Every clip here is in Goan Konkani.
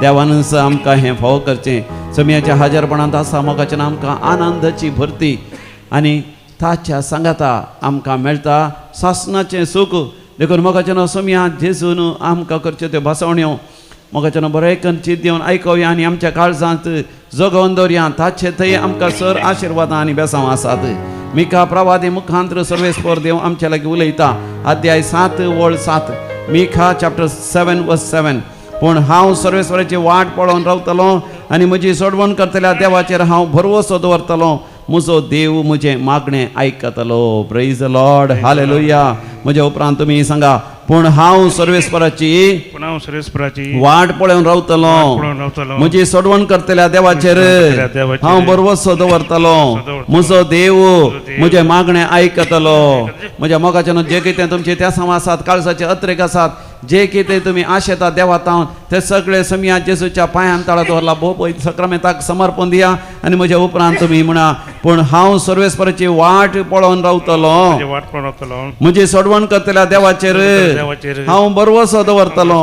देवानच आमकां हें फावो करचें. समयाच्या हाजरपणांत आसा मोगाच्यान आमकां आनंदाची भरती आनी ताच्या सांगाता आमकां मेळटा सासणाचें सूख. देखून मोगाच्यान समया जेजून आमकां करच्यो त्यो भासवण्यो मोगाच्यान बरें चिंत दिवन आयकोया आनी आमच्या काळजांत जगोवन दवरया. ताचे थंय आमकां सर आशिर्वादां आनी बेसांव आसात. मिका प्रवादी मुखांत्र सर्वेस्पर देव आमच्या लागीं उलयता. अध्याय 7 वळ 7, मिखा चॅप्टर 7 वर्स 7. पूण हांव सर्वेस्पराची वाट पळोवन रावतलो आनी म्हजी सोडवण करतल्या देवाचेर हांव भरवसो दवरतलो. म्हजो देव म्हजें मागणें आयकतलो. Praise the Lord, hallelujah. म्हज्या उपरांत तुमी सांगा, पूण हांव सर्वेस्पराची वाट पळोवन रावतलो, म्हजी सोडवण करतल्या देवाचेर हांव भरवसो दवरतलो. म्हजो देव म्हजें मागणें आयकतलो. म्हज्या मोगाच्यान जे कितें तुमचे त्यासांव आसात, काळजाचे अत्रेक आसात, जे कितें तुमी आशेता देवातावन ते सगळे समया जेजूच्या पांयान ताळा दवरला. भोव सक्रमेंताक समर्पण दिया आनी म्हज्या उपरांत तुमी म्हणा, पूण हांव सर्वेस्पराची वाट पळोवन रावतलो, म्हजी सोडवण करतल्या देवाचेर हांव भरवसो दवरतलो.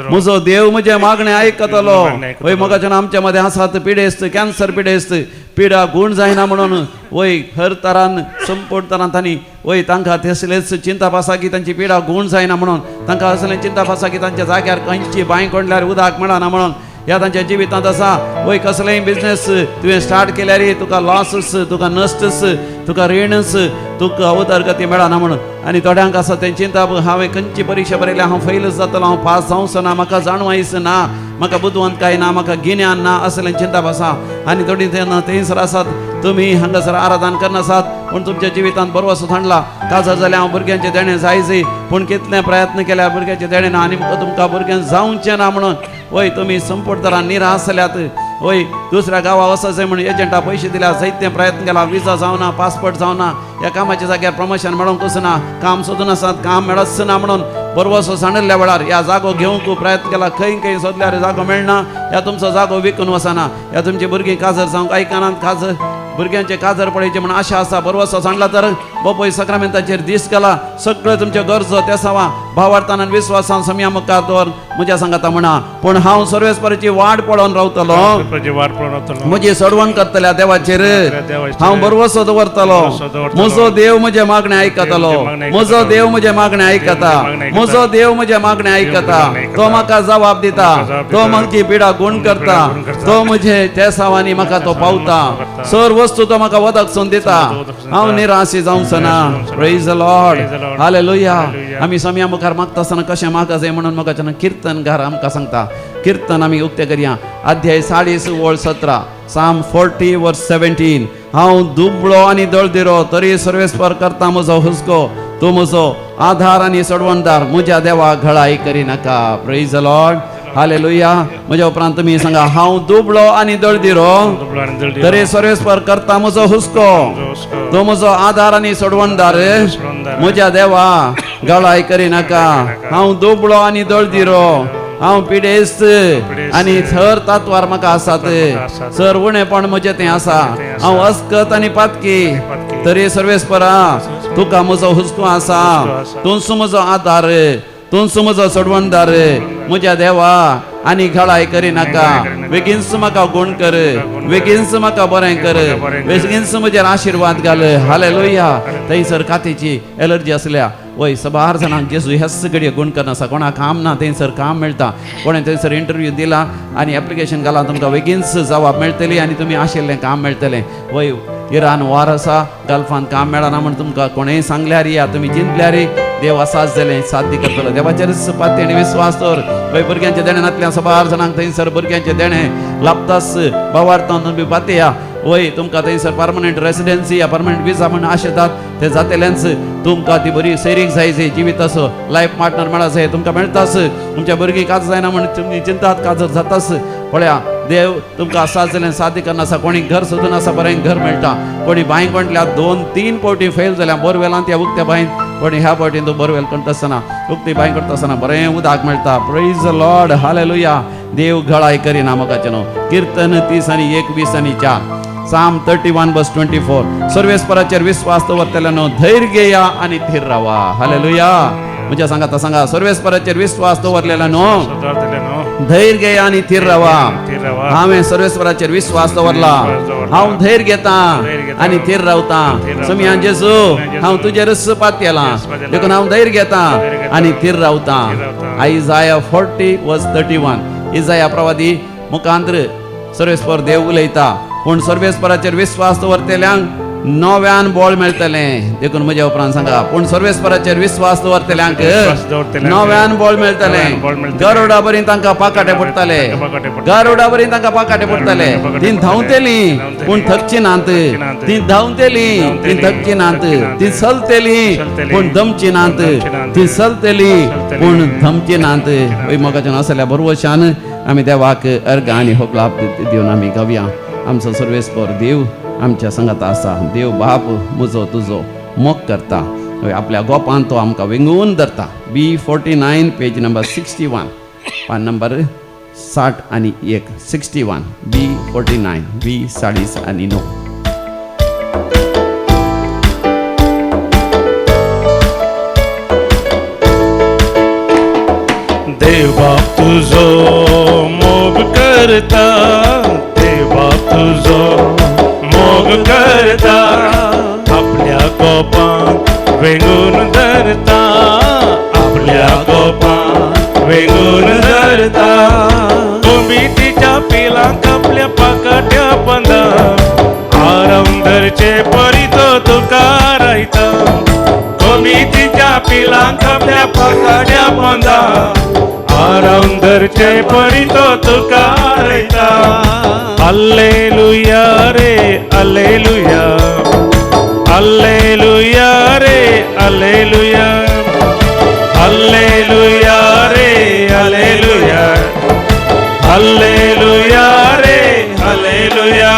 म्हजो देव म्हजें मागणें आयकतलो. वय मोगाच्यान आमच्या मदें आसात पिडेस्त, कॅन्सर पिडेस्त, पिडा गूण जायना म्हणून वय हर तरान संपूर्ण तरान तांणी वय तांकां तसलेच चिंताप आसा की तांची पिडा गूण जायना म्हणून, तांकां असलें चिंताप आसा की तांच्या जाग्यार खंयची बांय कोणल्यार उदक मेळना म्हणून. ह्या तांच्या जिवितांत आसा वय कसलेय बिजनेस तुवें स्टार्ट केल्यार तुका लॉसच, तुका नश्टच, तुका रीणच, तुका उदरगती मेळना म्हणून. आनी थोड्यांक आसा तें चिंताप, हांवें खंयची परिक्षा बरयल्या, हांव फेलच जातलो, हांव पास जावचो ना, म्हाका जाणवायच ना, म्हाका बुदवंतकाय ना, म्हाका गिन्यान ना, असलें चिंताप आसा. आनी थोडीं तेन्ना थंयसर आसात तुमी हांगासर आराधन करनासात, पूण तुमच्या जिवितांत बरवसो थांडला. काजार जाल्यार हांव भुरग्यांचें देणें जायजय, पूण कितलें प्रयत्न केल्यार भुरग्याचें देणें ना आनी तुमकां भुरग्यांक जावचें ना म्हणून वय तुमी संपूर्ण तरान निराश जाल्यात. वय दुसऱ्या गांवा वचचें म्हणून एजंटा पयशे दिल्या, जायते प्रयत्न केला, विजा जावना, पासपोर्ट जावना, ह्या कामाच्या जाग्यार प्रमोशन मेळोंकूच ना, काम सोदून आसात, काम मेळच ना म्हणून बरवसो सांडिल्ल्या वेळार ह्या जागो घेवंक प्रयत्न केला, खंय खंय सोदल्यार जागो मेळना, ह्या तुमचो जागो विकून वचना, ह्या तुमची भुरगीं काजर जावंक आयकनात, काजर भुरग्यांचे काजर पळयचे म्हण आशा आसा. बरवसो सांडला तर बोपय सक्रामेंताचेर दीस केला, सगळें तुमच्यो गरजो तेसावा भावार्थान आनी विस्वासान समया मुखार दवर म्हज्या सांगाता म्हणा, पूण हांव सर्वेस्पराची वाट पळोवन रावतलो, म्हजी सोडवण करतल्या देवाचेर हांव भरवसो दवरतलो. म्हजो देव म्हजें मागणें आयकतलो. म्हजो देव म्हजें मागणें आयकता. म्हजो देव म्हजें मागणें आयकता. तो म्हाका जबाब दिता, तो म्हजी पिडा गूण करता, तो म्हजे तेसावांनी म्हाका तो पावता, सर वस्तू तो म्हाका वदक सोन दिता. हांव निराशी जावचो ना. Praise the Lord, hallelujah. आमी समया मुखार मागता आसतना कशें मागता जाय म्हणून मोगाच्यान कीर्तनकार आमकां सांगता. कीर्तन आमी उक्तें करया. अध्याय 40 वळ 17, साम 40 वर्स 17. हांव दुबळो आनी दळदिरो तरी सर्वेस्पर करता म्हजो हुस्को, तूं म्हजो आधार आनी सोडवणदार, म्हज्या देवा घळाय करिनाका. प्रेज the Lord, hallelujah. म्हज्या उपरांत तुमी सांगा, हांव दुबळो आनी दळदिरो तरी सर्वेस्पर करता म्हजो हुस्को, तो म्हजो आधार आनी सोडवणदार, म्हज्या देवा गळाय करिनाका. हांव दुबळो आनी दळदिरो, हांव पिडेस्त आनी थर तात्वार म्हाका आसात, सर उणेपण म्हजें तें आसा, हांव अस्कत आनी पातकी तरी सर्वेस्परा तुका म्हजो हुस्को आसा, तूंच म्हजो आधार, तूंच म्हजो सोडवणदार, म्हज्या देवा आनी घळाय करिनाका. बेगीनच म्हाका गूण कर, बेगीनच म्हाका बरें कर, बेगीनच म्हजेर आशिर्वाद घाल. हालेलुया. थंयसर कातीची एलर्जी आसल्या वय सबार जाणांक जेजू ह्याच घडये गूण करना. कोणाक काम ना थंयसर काम मेळटा, कोणें थंयसर इंटरव्यू दिला आनी एप्लिकेशन घाला, तुमकां बेगीनच जबाब मेळटली आनी तुमी आशिल्लें काम मेळटलें. वय इरान वार आसा, गल्फान काम मेळना म्हण तुमकां कोणेंय सांगल्यार या तुमी जिंतल्यार देव आसाच जालें साध्य करतलो. देवाचेरच पाती आनी विस्वास दवर. वय भुरग्यांचें देणें नातल्या सबार जाणांक थंयसर भुरग्यांचें देणें लाभतास भावार्थान तुमी पातया. वय तुमकां थंयसर परमनंट रेसिडेन्सी या परमनंट विजा म्हण आशेतात ते जातेलेंच. तुमकां ती बरी सैरीक जाय जाय जिविताचो लायफ पार्टनर मेळा जाय, तुमकां मेळटाच. तुमच्या भुरगीं काज जायना म्हण तुमी चिंतात, काजर जाताच. पळया देव तुमकां आसा जाल्यार साध्य करना आसा. कोणी घर सोदून आसा बरें घर मेळटा, कोणी बांय कोणल्या 2-3 फावटी फेल जाल्या बोरवेलांत या उक्त्या बांयत, कोणी ह्या फावटीन तूं बोरवेल करता आसतना उक्ती बांय करता आसतना बरें उदक मेळटा. Praise the Lord, hallelujah. देव घळाय करिना मोगाचें न्हू. कीर्तन 30 आनी 21 आनी 4, साम 31 वर्स 24. सर्वेस्पराचेर विस्वास दवरतल्यानो धैर्य घेया आनी थीर रावा. हालेलुया. म्हज्या सांगाता सांगा, सर्वेस्पराचेर विस्वास दवरलेल्यानो धैर्य घे आनी थीर रावा. हांवें सर्वेस्पराचेर विस्वास दवरला, हांव धैर्य घेता आनी थीर रावता. सोमया जेजू, हांव तुजेरच पातयेलां देखून हांव धैर्य घेता आनी थीर रावता. आयजाया 40:31. इजाया प्रवादी मुखांत्र सर्वेस्पर देव उलयता, पूण सर्वेस्पराचेर विस्वास दवरतल्यांक नव्यान बळ मेळटलें. देखून म्हज्या उपरांत सांगा, पूण सर्वेस्पराचेर विस्वास दवरतल्यांक नव्यान बळ मेळटलें. गरुडा बरी तांकां पाकाटे पडटले, गरुडा बरी तांकां पाकाटे पडटले. ती धांवतली पूण थकची नात, ती धांवतली ती थकची नात, ती चलतली पूण दमची नात, ती चलतली पूण दमची नात. मोगाच्यान आसल्या बरवशान आमी देवाक अर्घ आनी होगलाप दिवन आमी गावया. आमचो सर्वेस्पर देव आमच्या संगात आसा. देव बाप म्हजो तुजो मोग करता, आपल्या गोपान तो आमकां वेंगून धरता. B49 page number 61, पान नंबर 61, 61, B49, B49. देव बाप तुझो मोग करता, देव बाप तुझो मोग करता, आपल्या गोपांक वेंगून धरता, आपल्या गोपांक वेंगून धरता. कोंबीच्या पिलांक आपल्या पाकाट्या पंदा आराम धरचे परी तो तुका रायता. कोंबीच्या पिलांक आपल्या पाकाट्या पंदा आराम धरचे परी तो तुका रायता. अल्लेलुया रे अल्लेलुया, अल्लेलुया रे अल्लेलुया, अल्लेलुया रे अल्लेलुया, अल्लेलुया रे अल्लेलुया.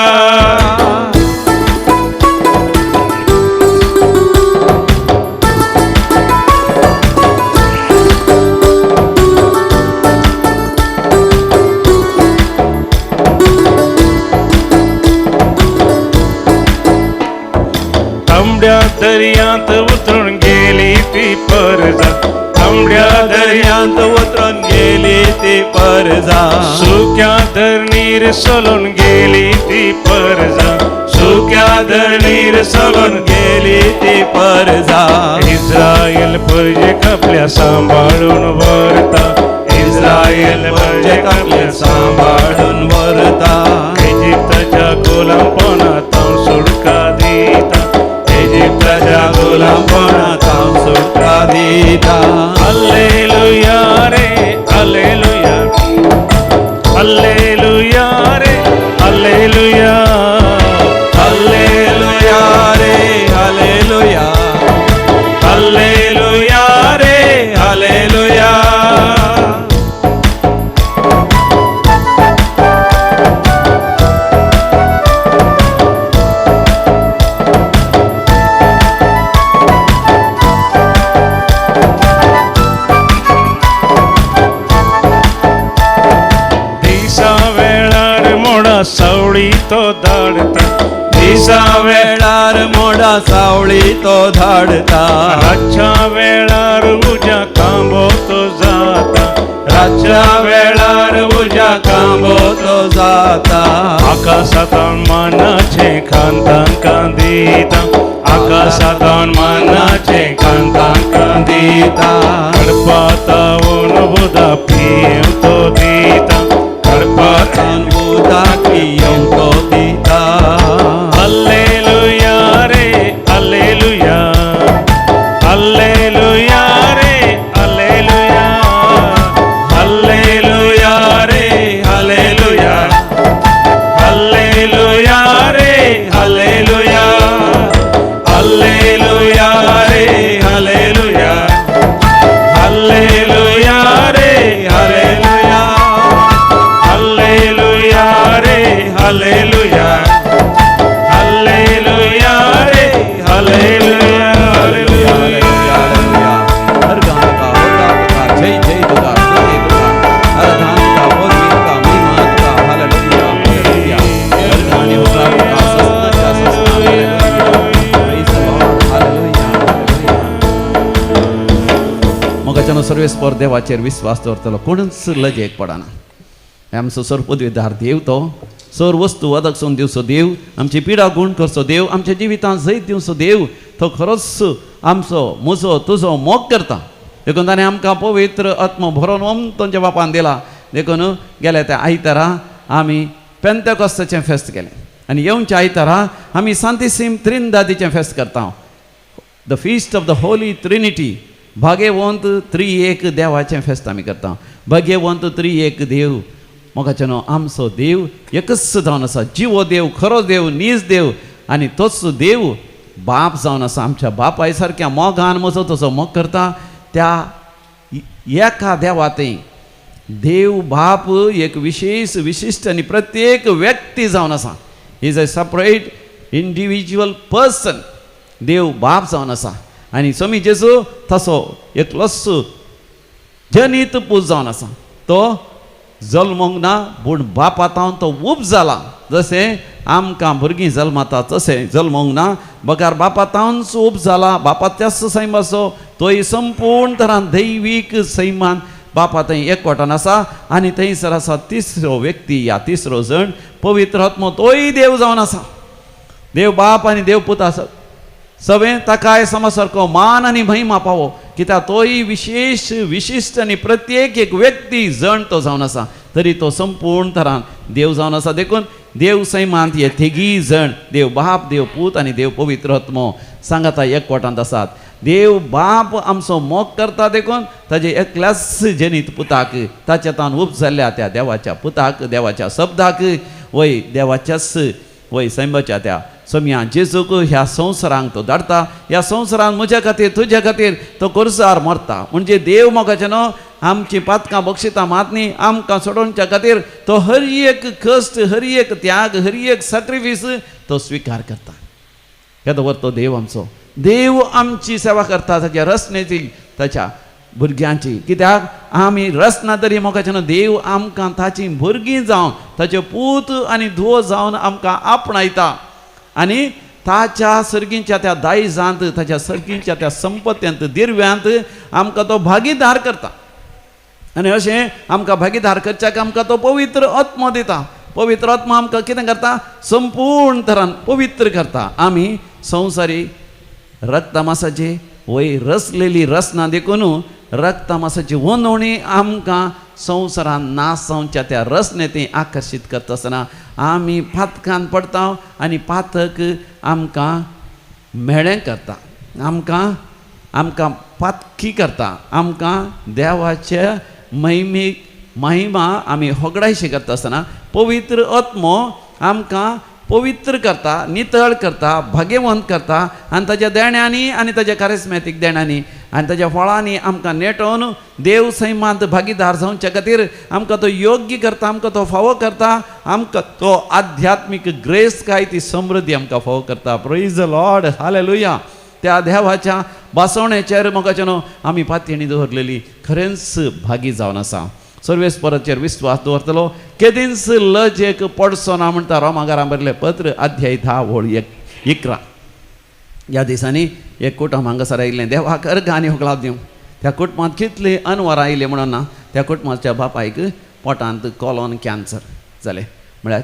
तांबड्या दर्यांत उतरून गेली ती परजा, तांबड्या दर्यांत उतरून गेली ती परजा, सुक्या धरणीर सोलून गेली ती परजा, सुक्या धरणीर सोलून गेली ती परजा. इस्रायल परजेक आपल्या सांबाळून व्हरता, इस्रायल परजेक आपल्या सांबाळून व्हरता. इजिप्ताच्या गुलामपणांत सुटका दिता, इजिप्ताच्या गुलामपणांत सुटका दिता. अल्लेलुया रे अल्लेलुया, अल्लेलुया रे अल्लेलुया, अल्लेलुया रे अल्लेलुया, अल्लेलुया रे अल्लेलुया. सावळी तो धाडता, दिसा वेळार मोडा सावळी तो धाडता, रातच्या वेळार उज्या कांबो तो जाता, रातच्या वेळार उज्या कांबो तो जाता. आकाशांत मानाचे खान तांकां दिता, आकाशांत मानाचे खान तांकां दिता. खडपातावन उदा पियेव तो दिता, खडपातावन उदा पियेव तो दिता. अल्लेलुया रे अल्लेलुया, अल्लेलुया रे अल्लेलुया, अल्लेलुया रे अल्लेलुया, अल्लेलुया रे अल्लेलुया, अल्लेलुया रे अल्लेलुया, अल्लेलुया रे अल्लेलुया, अल्लेलुया रे अल्लेलुया, अल्लेलुया रे अल्लेलुया. Hallelujah hallelujah. हर गान का होगा तुका जय जय तुका स्तुति तुका, हर धान का बोधवी तुका महिमा तुका. Hallelujah hallelujah. हर गाने होगा तुका सस्ना चा सस्ना. Hallelujah praise the Lord. Hallelujah hallelujah. मोगाच्यानो सर्वेस्पर देवाचेर विस्वास दवरतलो कोणूच लजेक पडना. आमचो सर्वपदवीधार देव, तो सर्व वस्तू वदकसून दिवचो देव, आमची पिडा गुण करचो देव, आमच्या जिवितांत जैत दिवचो देव, तो खरोच आमचो म्हजो तुजो मोग करता. देखून ताणें आमकां पवित्र आत्मो भरोन ओमतोंच्या बापान दिला. देखून गेल्या त्या आयतारा आमी पेंतेकोस्ताचें फेस्त केलें आनी येवच्या आयतारा आमी सांतिसीम त्रिंदादीचें फेस्त करता. The feast of the Holy Trinity, भाग्यवंत त्रिएक देवाचें फेस्त आमी करता. भाग्यवंत त्रिएक देव, मोगाचें न्हू आमचो देव एकच जावन आसा, जिवो देव, खरो देव, नीज देव, आनी तोच देव बाप जावन आसा. आमच्या बापाय सारक्या मोगान म्हजो तसो मोग करता. त्या एका देवा थंय देव बाप एक विशेष विशिश्ट आनी प्रत्येक व्यक्ती जावन आसा. Is a separate individual person, देव बाप जावन आसा. आनी स्वामी जेजू तसो एकलोच जनीत पूत जावन आसा. तो जल्मोंक ना पूण बापा तावन तो उब जाला. जशें आमकां भुरगीं जल्मता तशें जल्मोंक ना बगार बापा तावनच उब जाला, बापा त्याच सैमाचो तोय संपूर्ण तरान दैवीक सैमान बापा थंय एकवटान आसा. आनी थंयसर आसा तिसरो व्यक्ती या तिसरो जण पवित्र आत्मो, तोय देव जावन आसा. देव बाप आनी देव पूत आसा सगळें ताकाय समा सारको मान आनी महिमा पावो, कित्याक तोय विशेश विशिश्ट आनी प्रत्येक एक व्यक्ती जण तो जावन आसा, तरी तो संपूर्ण तरान देव जावन आसा. देखून देव सैमांत हे तिगीय जण देव बाप, देव पूत आनी देव पवित्र आत्मो सांगाता एकवटांत आसात. देव बाप आमचो मोग करता, देखून ताजे एकल्याच जनीत पुताक, ताच्या तान उब जाल्ल्या त्या देवाच्या पुताक, देवाच्या शब्दाक, वय देवाच्याच वय सैमाच्या त्या सोम्या जेजूक ह्या संवसारांक तो धाडटा. ह्या संवसारान म्हज्या खातीर तुज्या खातीर तो कोर्सार मरता. म्हणजे देव मोगाचें न्हू आमची पातकां बक्षितां मात न्ही, आमकां सोडोवच्या खातीर तो हर एक कश्ट, हर एक त्याग, हर एक सॅक्रिफीस तो स्विकार करता. येदो तो देव आमचो देव आमची सेवा करता, ताच्या रचनेची, ताच्या भुरग्यांची. कित्याक आमी रचना तरी मोगाचें न्हू देव आमकां ताची भुरगीं जावन, ताचे पूत आनी धुवो जावन आमकां आपणायता आनी ताच्या सर्गींच्या त्या दायजांत, ताच्या सर्गींच्या त्या संपत्यांत, दिर्व्यांत आमकां तो भागीदार करता. आनी अशें आमकां भागीदार करच्याक आमकां तो पवित्र आत्मो दिता. पवित्र आत्मो आमकां कितें करता? संपूर्ण तरान पवित्र करता. आमी संवसारी रक्तमासाची वय रचलेली रचना देखून रक्तमासाची वनवणी आमकां संवसारान नाश जावच्या त्या रचने ती आकर्शीत करता आसतना आमी पातकान पडता आनी पातक आमकां म्हेळें करता, आमकां आमकां पातकी करता, आमकां देवाचे महिमेक महिमा आमी होगडायशी करता आसतना पवित्र आत्मो आमकां पवित्र करता, नितळ करता, भाग्यवंत करता आनी ताच्या देण्यांनी आनी ताच्या कारिस्मॅटीक देण्यांनी आनी ताच्या फळांनी आमकां नेटोवन देव सैमांत भागीदार जावच्या खातीर आमकां तो योग्य करता, आमकां तो फावो करता, आमकां तो आध्यात्मीक ग्रेस काय ती समृद्धी आमकां फावो करता. Praise the Lord, hallelujah. त्या देवाच्या बासवण्याचेर मोगाचें न्हू आमी पातयेणी दवरलेली खरेंच भागी जावन आसा. सर्वेस्पराचेर विस्वास दवरतलो केदींच लजेक पडचो ना म्हणटा रोमागारां बरयलें पत्र अध्याय 10 ओळ 11. ह्या दिसांनी एक कुटुंब हांगासर आयिल्लें देवाक अर्घ आनी होगळाव दिवंक. त्या कुटुंबांत कितली अनवरां आयली म्हणून ना, त्या कुटुंबाच्या बापायक पोटांत कॉलॉन कॅन्सर जालें, म्हळ्यार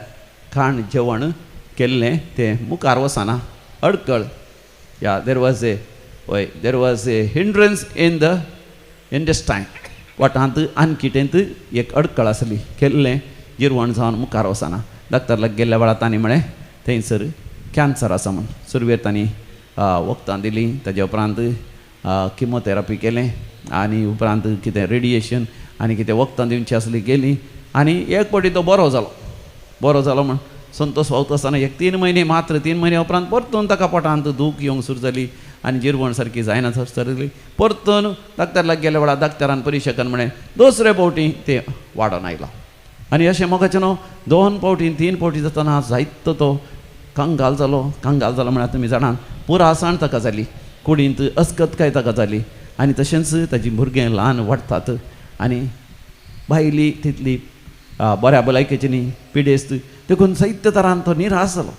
खाण जेवण केल्लें तें मुखार वचना, अडकळ. या there was a वय there was a hindrance in the intestine, पोटांत आनकिटेंत एक अडकळ आसली, केल्लें जिरवण जावन मुखार वचना. डॉक्टरला गेल्ल्या वेळार तांणी म्हळें थंयसर कॅन्सर आसा म्हूण. सुरवेर तांणी वखदां दिलीं, ताज्या उपरांत किमोथेरपी केलें आनी उपरांत कितें रेडिएशन आनी कितें वखदां दिवची आसली गेलीं आनी एक फावटी तो बरो जालो. बरो जालो म्हूण संतोष पावता आसतना एक 3 म्हयने मात्र, 3 म्हयन्या उपरांत परतून ताका पोटांत दूख येवंक सुरू जाली आनी जिरवण सारकी जायना जाली. परतून डॉक्टरला गेल्या वेळार डॉक्टरान परिक्षा करून म्हळें दुसरे फावटी तें वाडोन आयलां. आनी अशें मोगाचें न्हू 2 फावटी 3 फावटी जातना जायतो तो कंगाल जालो. कंगाल जालो म्हळ्यार तुमी जाणात पुरासाण ताका जाली, कुडींत अस्कतकाय ताका जाली आनी तशेंच ताजी भुरगें ल्हान वाडटात आनी बायली तितली बऱ्या भलायकेची न्ही, पिडेस्त, देखून साहित्य तरान तो निराश जालो.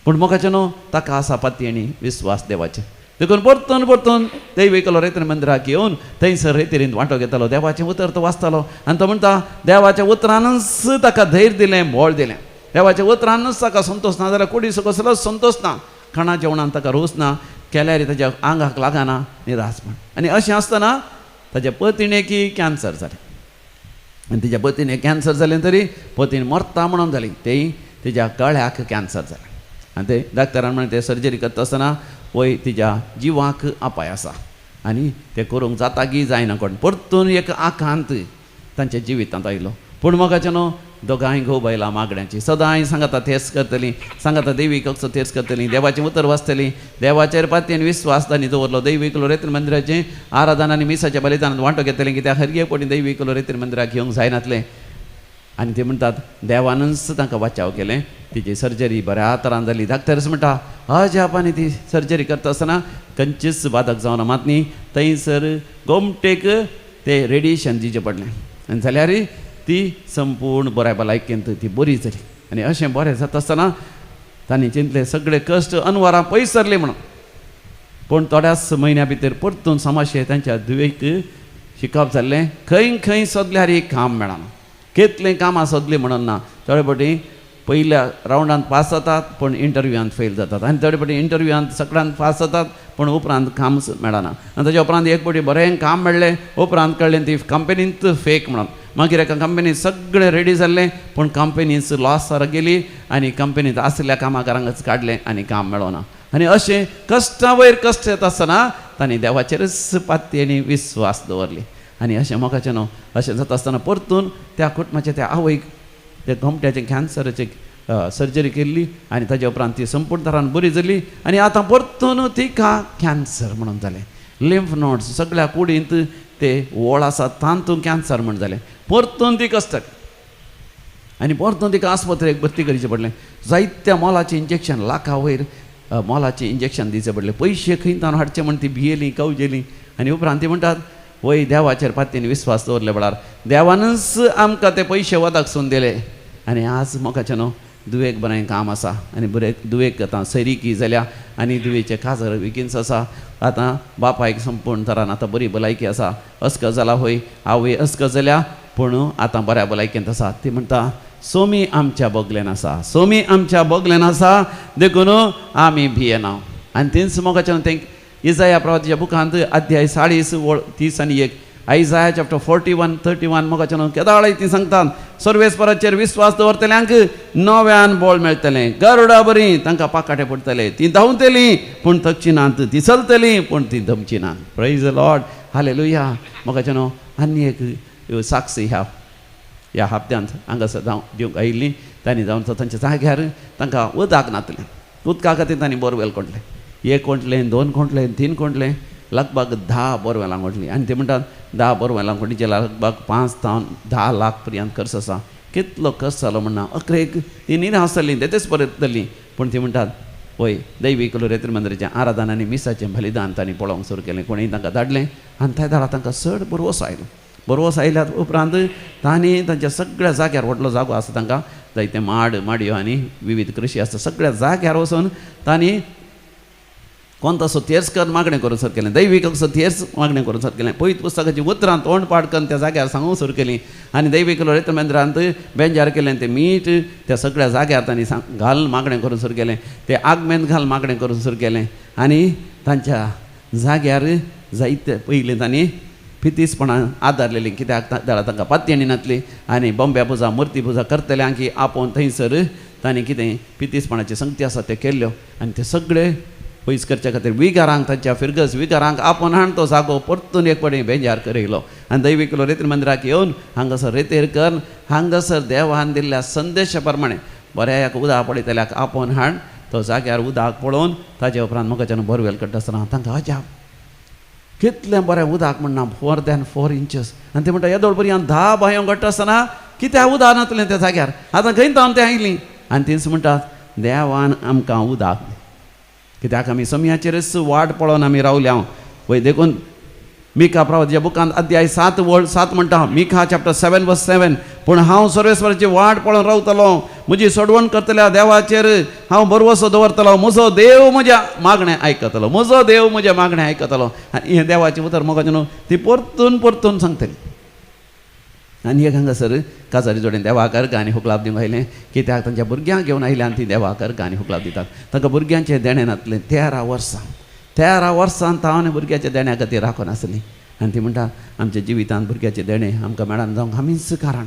पूण मोगाचें न्हू ताका आसा पातयेणी विस्वास देवाचेर. देखून परतून परतून दैविकलो रेतीर मंदिराक येवन थंयसर रेतीरींत वांटो घेतालो, देवाचें उतर तो वाचतालो. आनी तो म्हणटा देवाच्या उतरानच ताका धैर्य दिलें, बळ दिलें. देवाच्या उतरानच ताका संतोश ना जाल्यार कुडीचो कसलोच संतोश ना, खाणा जेवणान ताका रोस ना, केल्यार ताज्या आंगाक लागना, निराशपण. आनी अशें आसतना ताज्या पतिणेकी कॅन्सर जालें. आनी तिज्या पतीने कॅन्सर जालें तरी पतीन मरता म्हणून जाली, तेय तिज्या गळ्याक कॅन्सर जालें. आनी ते डाक्टरान म्हणलें ते सर्जरी करता आसतना वय तिज्या जिवाक अपाय आसा आनी तें करूंक जाता की जायना कोण. परतून एक आकांत तांच्या जिवितांत आयलो. पूण मोगाचें न्हू दोगांय घोव बायलां मागण्याची सदांय सांगाता तेच करतलीं, सांगाता देवीक असो तेच करतलीं, देवाचें उतर वाचतलीं, देवाचेर पातयेन विस्वास तांणी दवरलो. दैवीक लोरेत्र मंदिराचें आराधन आनी मिसाच्या बलिदानांत वांटो घेतलें, कित्याक हर एक फावटी दैवीक लोरेत्र मंदिराक घेवंक जायनातलें. आनी ते म्हणटात देवानच तांकां वाचाव केलें. तिची सर्जरी बऱ्या तरान जाली. डाक्टर्स म्हणटा अजापांनी ती सर्जरी करता आसतना खंयचीच बादक जावना, मात न्ही थंयसर गोमटेक ते रेडिएशन दिवचें पडलें आनी जाल्यार ती संपूर्ण बऱ्या भलायकेंत ती बरी जाली. आनी अशें बरें जाता आसतना तांणी चिंतलें सगळे कश्ट अनवरां पयस सरली म्हणून. पूण थोड्याच म्हयन्या भितर परतून समस्या तांच्या धुवेक शिकप जाल्लें. खंय खंय सोदल्यार काम मेळना, कितलीं कामां सोदलीं म्हणून ना. थोडे फावटी पयल्या रावंडांत पास जातात पूण इंटरव्यूआंत फेल जातात, आनी थोडे फावटी इंटरव्यूआंत सगळ्यांत पास जातात पूण उपरांत काम मेळना. आनी ताच्या उपरांत एक फावटी बरें काम मेळ्ळें, उपरांत कळ्ळें ती कंपनींत फेक म्हणून. मागीर एका कंपनीत सगळें रेडी जाल्लें पूण कंपनीच लॉस सारक गेली आनी कंपनींत आशिल्ल्या कामाकारांकच काडलें आनी काम मेळना. आनी अशें कश्टा वयर कश्ट येता आसतना तांणी देवाचेरच पातयेनी विस्वास दवरली. आनी अशें मोगाचें न्हू अशें जाता आसतना परतून त्या कुटुंबाच्या त्या आवयक त्या गोमट्याचें कॅन्सराचें सर्जरी केल्ली आनी ताज्या उपरांत ती संपूर्ण तरान बरी जाली. आनी आतां परतून तिका कॅन्सर म्हणून जालें. लिम्फ नोड्स सगळ्या कुडींत ते वळ आसा तातूंत कॅन्सर म्हण जालें. परतून ती कश्ट आनी परतून तिका आस्पत्रेक भरती करचें पडलें. जायत्या मोलाचें इंजेक्शन, लाखा वयर मोलाचें इंजेक्शन दिवचें पडलें. पयशे खंय ताणून हाडचे म्हण ती भियेली, कवजेली. आनी उपरांत ती म्हणटात वय देवाचेर पातयेन विस्वास दवरले बळार देवानच आमकां ते पयशे वदाक सून दिले. आनी आज मोगाचें न्हू दुवेक बरें काम आसा आनी बरें दुवेक आतां सैरिकी जाल्या आनी दुवेचें काजर विकीन्स आसा. आतां बापायक संपूर्ण तरान आतां बरी भलायकी आसा. अस्क जाला होय आवय अस्क जाल्या पूण आतां बऱ्या भलायकेंत आसा. ती म्हणटा सोमी आमच्या बगलेन आसा, सोमी आमच्या बगलेन आसा, देखून आमी भियेना. आनी तींच मोगाचें तें इजाया प्रवातीच्या बुकांत अध्याय 40 वळ 30 आनी 1, आयजाया चॅप्टर 41 31 मोगाचें न्हू केदाळय ती सांगतात सर्वेस्पराचेर विस्वास दवरतल्यांक नव्यान बळ मेळटलें, गरुडा बरी तांकां पाकाटे पडटले, ती धांवतलीं पूण थकची नात, ती चलतलीं पूण ती दमची नात. Praise the Lord, hallelujah. मोगाचें न्हू आनी एक साक्षी ह्या ह्या हप्त्यांत हांगासर जावं दिवंक आयिल्ली. तांणी जावन तांच्या जाग्यार तांकां उदक नातलें. उदका खातीर तांणी बोरवेल कोंडलें, 1 कोंटलें, 2 कोंटलें, 3 कोंटलें, लगभग 10 बोरवेलां कोंडलीं. आनी ते म्हणटात 10 बोरवेलां कोंडली लगभग 5 तावन 10 लाख पर्यंत खर्च आसा. कितलो खर्च जालो म्हणना अकरेक ती निराश जाली, तेच परत जाली. पूण ती म्हणटात वय दैवीक लोरेत्र मंदिराचें आराधन आनी मिसाचें बलिदान तांणी पळोवंक सुरू केलें. कोणीय तांकां धाडलें आनी त्या दारा तांकां चड बरवस आयलो. बरवस आयल्या उपरांत तांणी तांच्या सगळ्या जाग्यार व्हडलो जागो आसा तांकां जायते माड माडयो आनी विविध कृशी आसता, सगळ्या जाग्यार वचून तांणी कोण तसो तेर्स कर मागणें करूंक सुरू केलें. दैवीक असो तेर्स मागणें करूंक सुरू केलें. पयत पुस्तकाची उतरां तोंड पाठ करून त्या जाग्यार सांगूंक सुरू केलीं. आनी दैवीक लोरेत्र मंदिरांत बेंजार केलें तें मीठ त्या सगळ्या जाग्यार तांणी घाल मागणें करूंक सुरू केलें. ते आगमेन घाल मागणें करूंक सुरू केलें. आनी तांच्या जाग्यार जायते पयलीं तांणी फितीसपणान आदारलेलीं, कित्याक तांकां पातयेणी नातली आनी बॉम्ब्या पुजा मुर्ती पुजा करतल्यांक आपोवन थंयसर तांणी कितें फितीसपणाची संगती आसा ते केल्ल्यो. आनी ते सगळे पयस करच्या खातीर विगारांक तांच्या फिरगज विगारांक आपोवन हाण तो जागो परतून एक फावटी बेजार करयलो. आनी दैवीक लोरेत्र मंदिराक येवन हांगासर रेतेर करून हांगासर देवान दिल्ल्या संदेशा प्रमाणे बऱ्या उदक पळयतल्याक आपोवन हाण तो जाग्यार उदक पळोवन ताजे उपरांत मोगाच्यान बोरवेल करता आसतना तांकां अजाप, कितलें बरें उदक म्हणना, मोर दॅन 4 इंचीस. आनी ते म्हणटा येदोळ पर्यंत 10 बांयो घडटा आसतना कित्याक उदक नातलें त्या जाग्यार, आतां खंय तावन तें आयलीं. आनी तींच म्हणटात देवान आमकां उदक, कित्याक आमी समयाचेरच वाट पळोवन आमी रावल्या. वय देखून मिका प्रवातीच्या बुकांत अध्याय 7 वळ 7 म्हणटा, मिका चॅप्टर 7 वर्स 7, पूण हांव सर्वेस्वराची वाट पळोवन रावतलो, म्हजी सोडवण करतल्या देवाचेर हांव भरवसो दवरतलो, म्हजो देव म्हज्या मागणें आयकतलो, म्हजो देव म्हज्या मागणें आयकतलो. आनी हें देवाचें उतर मोगाचें न्हू ती परतून परतून सांगतली. आनी एक हांगासर काजारी जोडीन देवाक अर्घ आनी हुकलाप दिवंक आयलें, कित्याक तांच्या भुरग्यांक घेवन आयलें आनी ती देवाक अर्घ आनी हुकलाप दितात. तांकां भुरग्यांचें देणें नासलें 13 वर्सां, 13 वर्सां तावन भुरग्याच्या देण्या खातीर राखून आसली. आनी ती म्हणटा आमच्या जिवितांत भुरग्याचें देणें आमकां मेळना जावंक आमीच कारण,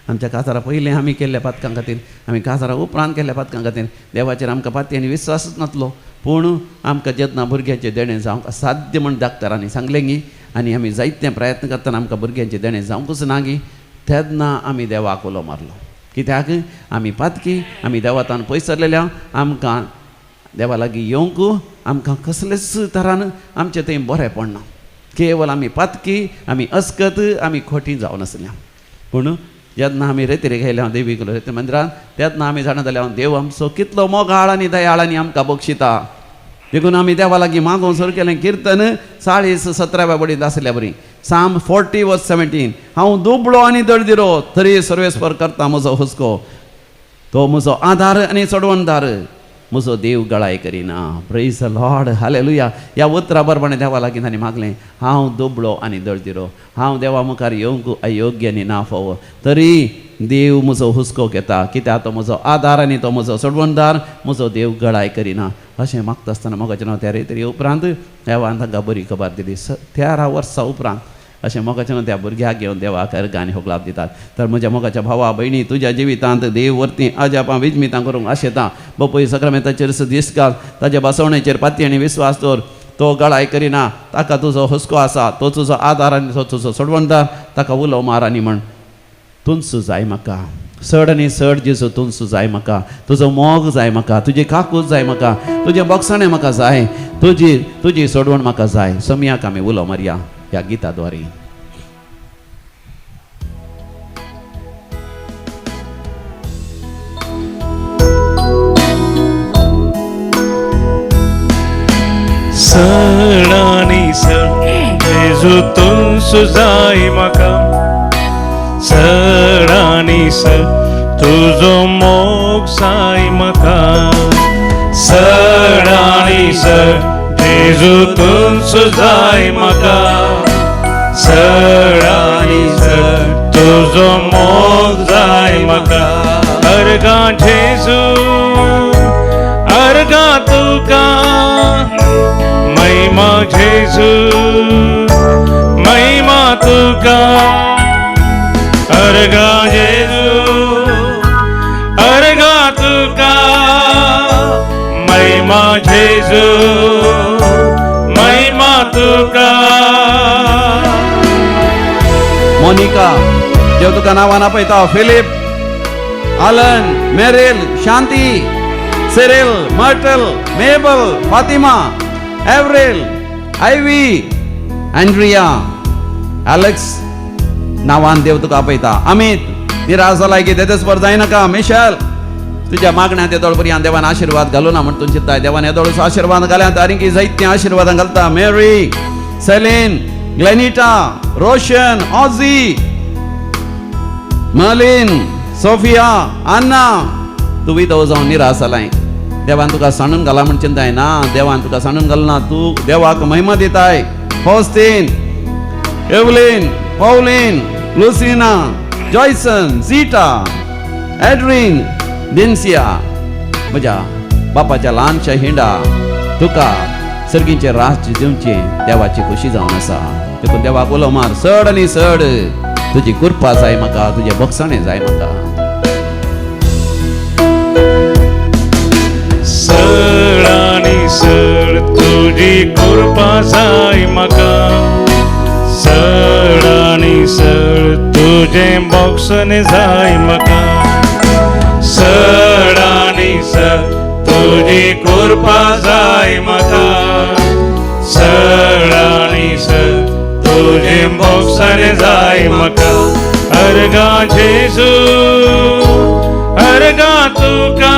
आमच्या काजारा पयलीं आमी केल्ल्या पातकां खातीर, आमी काजारा उपरांत केल्ल्या पातकां खातीर देवाचेर आमकां पाती आनी विस्वासूच नासलो. पूण आमकां जेन्ना भुरग्याचें देणें जावंक असाध्य म्हण डाक्टरांनी सांगलें गी आनी आमी जायते प्रयत्न करतना आमकां भुरग्यांचें देणें जावंकूच ना गी, तेन्ना आमी देवाक उलो मारलो. कित्याक आमी पातकी, आमी देवातान पयस सरलेल्या, आमकां देवा लागीं येवंक आमकां कसलेच तरान आमचें थंय बरें पडना. केवल आमी पातकी, आमी अस्कत, आमी खोटी जावन आसल्या. पूण जेन्ना आमी रेतीर घेयल्या देवी रेती मंदिरान तेन्ना आमी जाणा जाल्या देव आमचो कितलो मोगाळ आनी दयाळ आनी आमकां बक्षिता. देखून आमी देवा लागीं मागूंक सुरू केलें किर्तन 40:17 बडींत आसल्या बरी, साम 40:17, हांव दुबळो आनी दळदिरो तरी सर्वेस्पर करता म्हजो हुस्को, तो म्हजो आदार आनी चडवणदार, म्हजो देव गळाय करिना. Praise the Lord, hallelujah. ह्या उतरा बरोबर देवा लागीं तांणी मागलें, हांव दुबळो आनी दळदिरो, हांव देवा मुखार येवंक अयोग्य आनी ना फावो, तरी देव म्हजो हुस्को घेता, कित्याक तो म्हजो आदार आनी तो म्हजो सोडवणदार, म्हजो देव गळाय करिना. अशें मागता आसतना मोगाचें नांव त्या तरी उपरांत देवान तांकां बरी खबर दिली. 13 वर्सां उपरांत अशें मोगाचें नांव त्या भुरग्याक घेवन देवाक अर्घ आनी होगलाप दितात. तर म्हज्या मोगाच्या भावा भयणी, तुज्या जिवितांत देव वरती अजापां विजमितां करूंक आशेता. बपय सक्रमेताचेर दीस घाल, ताज्या बसवणेचेर पाती आनी विस्वास दवर, तो गळाय करिना, ताका तुजो हुस्को आसा, तो तुजो आदार आनी तो तुजो सोडवणदार, ताका उलो मार आनी म्हण तुमचो जाय म्हाका, चड आनी चड जेजू तुमचो जाय म्हाका, तुजो मोग जाय म्हाका, तुजी काकूत जाय म्हाका, तुजें बक्षणें म्हाका जाय, तुजी तुजी सोडवण म्हाका जाय. सम्याक आमी उलो मारया ह्या गिता द्वारे. सड आनी सड जेजू तुमचो जाय म्हाका, सड आनी सड तुजो मोग जाय म्हाका, सड आनी सड जेजू तुमचो जाय म्हाका, सड आनी सड तुजो मोग जाय म्हाका. अर्गां जेजू अर्गां तुका, महिमा जेजू महिमा तुका, अर्गां जेजू अर्गां तुका, महिमा जेजू महिमा तुका. मोनिका, देव तुका नांवान आपयता. Philip, Alan, Meryl, Shanti, Cyril, Myrtle, Mabel, Fatima, Avril, Ivy, Andrea, Alex नांवान देव तुका आपयता. अमित, निराश जालाय की तेजस्पर जायनाका. मिशेल, तुज्या मागण्यांत येदोळ पर्यंत देवान आशिर्वाद घालू ना म्हण तूं चिंताय, देवान येदोळचो आशिर्वाद घाल्यात आनी जायते आशिर्वादां घालता. Mary, Celine, Glenita, Roshan, Ozzy, Merlin, Sophia, Anna, तूं विधव जावन निराश जालाय, देवान तुका सांडून घाला म्हण चिंताय ना, देवान तुका सांडून घालना, तूं देवाक महिमा दिताय. Faustin, Evelyn, Pauline, Lucina, Joyson, Zita, Adrian, Dinsia, म्हज्या बापाच्या ल्हानशा हिंडा तुका सर्गींचे राज दिवचें देवाची खोशी जावन आसा. देखून देवाक उलो मार, चड आनी चड तुजी कृपा जाय म्हाका, तुजें बक्षणें जाय म्हाका. सड आनी सड तुजी कृपा जाय म्हाका, सड आनी सड तुजें बक्षणें जाय म्हाका, सड आनी सड तुजी कृपा जाय म्हाका, सड आनी सड तुजें बक्षणें जाय म्हाका. अर्गां जेजू अर्गां तुका,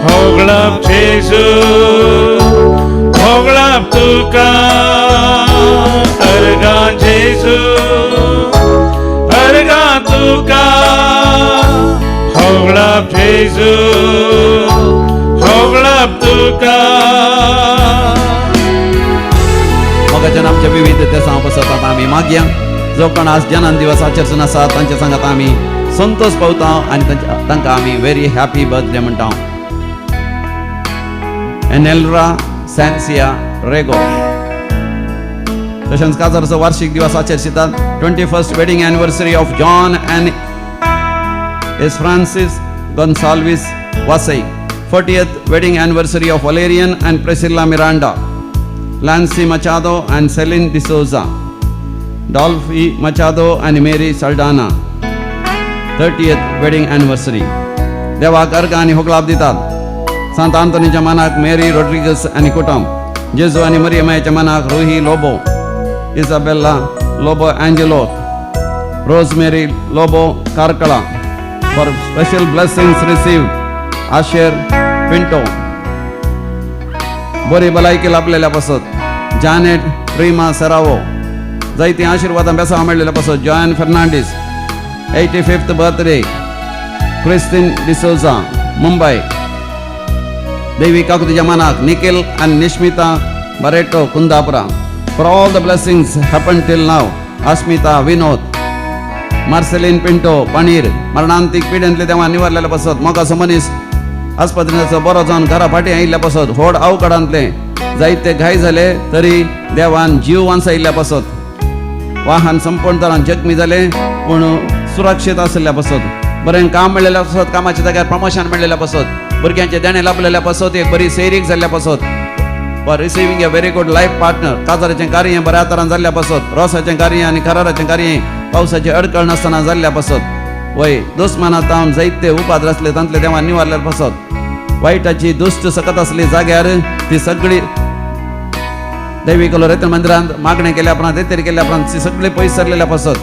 होगळाप जेजू होगळाप तुका, अर्गां जेजू अर्गां तुका, होगळाप होगलाप जेजू, होगलाप तुका. मोगाच्यान आमच्या विविध देसां बसतात आमी मागया. जो कोण आज जन्म दिवस आचरचो आसा तांच्या सांगात आमी संतोष पावता आनी तांकां आमी व्हेरी हॅपी बर्थडे म्हणटा. एनेल्रा सॅन्सिया रेगो. तशेंच काजारचो वार्षिक दिवस आचरतात. 21st wedding anniversary of John and S Francis Gonsalves Vasai. 40th wedding anniversary of Valerian and Priscilla Miranda, Lancy Machado and Celine D'Souza, Dolphy Machado and Mary Saldanha. 30th wedding anniversary. देवाक अर्घ आनी होगलाप दितात. सांत आंतोनीच्या मानाक मेरी रोड्रिगस आनी कुटुंब, जेजू आनी मरियमायच्या मानाक Ruhi Lobo, Isabella Lobo, Angelo, Rosemary Lobo Karkala. For special blessings receive Asher Pinto. बरी भलायकी लाभलेल्या पासत जानेट प्रिमा सरावो. जायतीं आशिर्वादां बेसांव मेळ्ळेल्या पासत Joan Fernandes. 85th birthday Christine D'Souza, Mumbai. देवी काकुतीच्या मानाक निखिल आनी Nishmita Barreto, Kundapura. For all the blessings happen till now Asmita Vinod Marceline Pinto, Pannir. मरणांतीक पिडेंतले तेव्हा निवारलेल्या पासत मोगाचो मनीस आस्पत्रेचो बरो जावन घरा फाटीं आयिल्ल्या पासत, व्हड अवघडांतले जायते घाय जाले तरी देवान जीव वांसायिल्ल्या पासत, वाहन संपूर्ण तरान जखमी जाले पूण सुरक्षीत आशिल्ल्या पासत, बरें काम मेळ्ळेल्या पासत, कामाच्या जाग्यार प्रमोशन मेळ्ळेल्या पासत, भुरग्यांचे देणें लाभलेल्या पासत, एक बरी सैरीक जाल्ल्या पासत, for receiving a very good life partner, काजाराचें कार्य बऱ्या तरान जाल्ल्या पासत, रोसाचें कार्य आनी कराराचें कार्य पावसाची अडकळ नासतना जाल्ल्या पासत, वय दुस्माना तावन जायते उपाद्र आसले तांतले देवान निवारल्या पासत, वायटाची दुश्ट सकत आसली जाग्यार ती सगळी दैवी कलोरेत मंदिरांत मागणें केल्या उपरांत, तेतेर केल्या उपरांत ती सगळी पयस सरलेल्या पासत,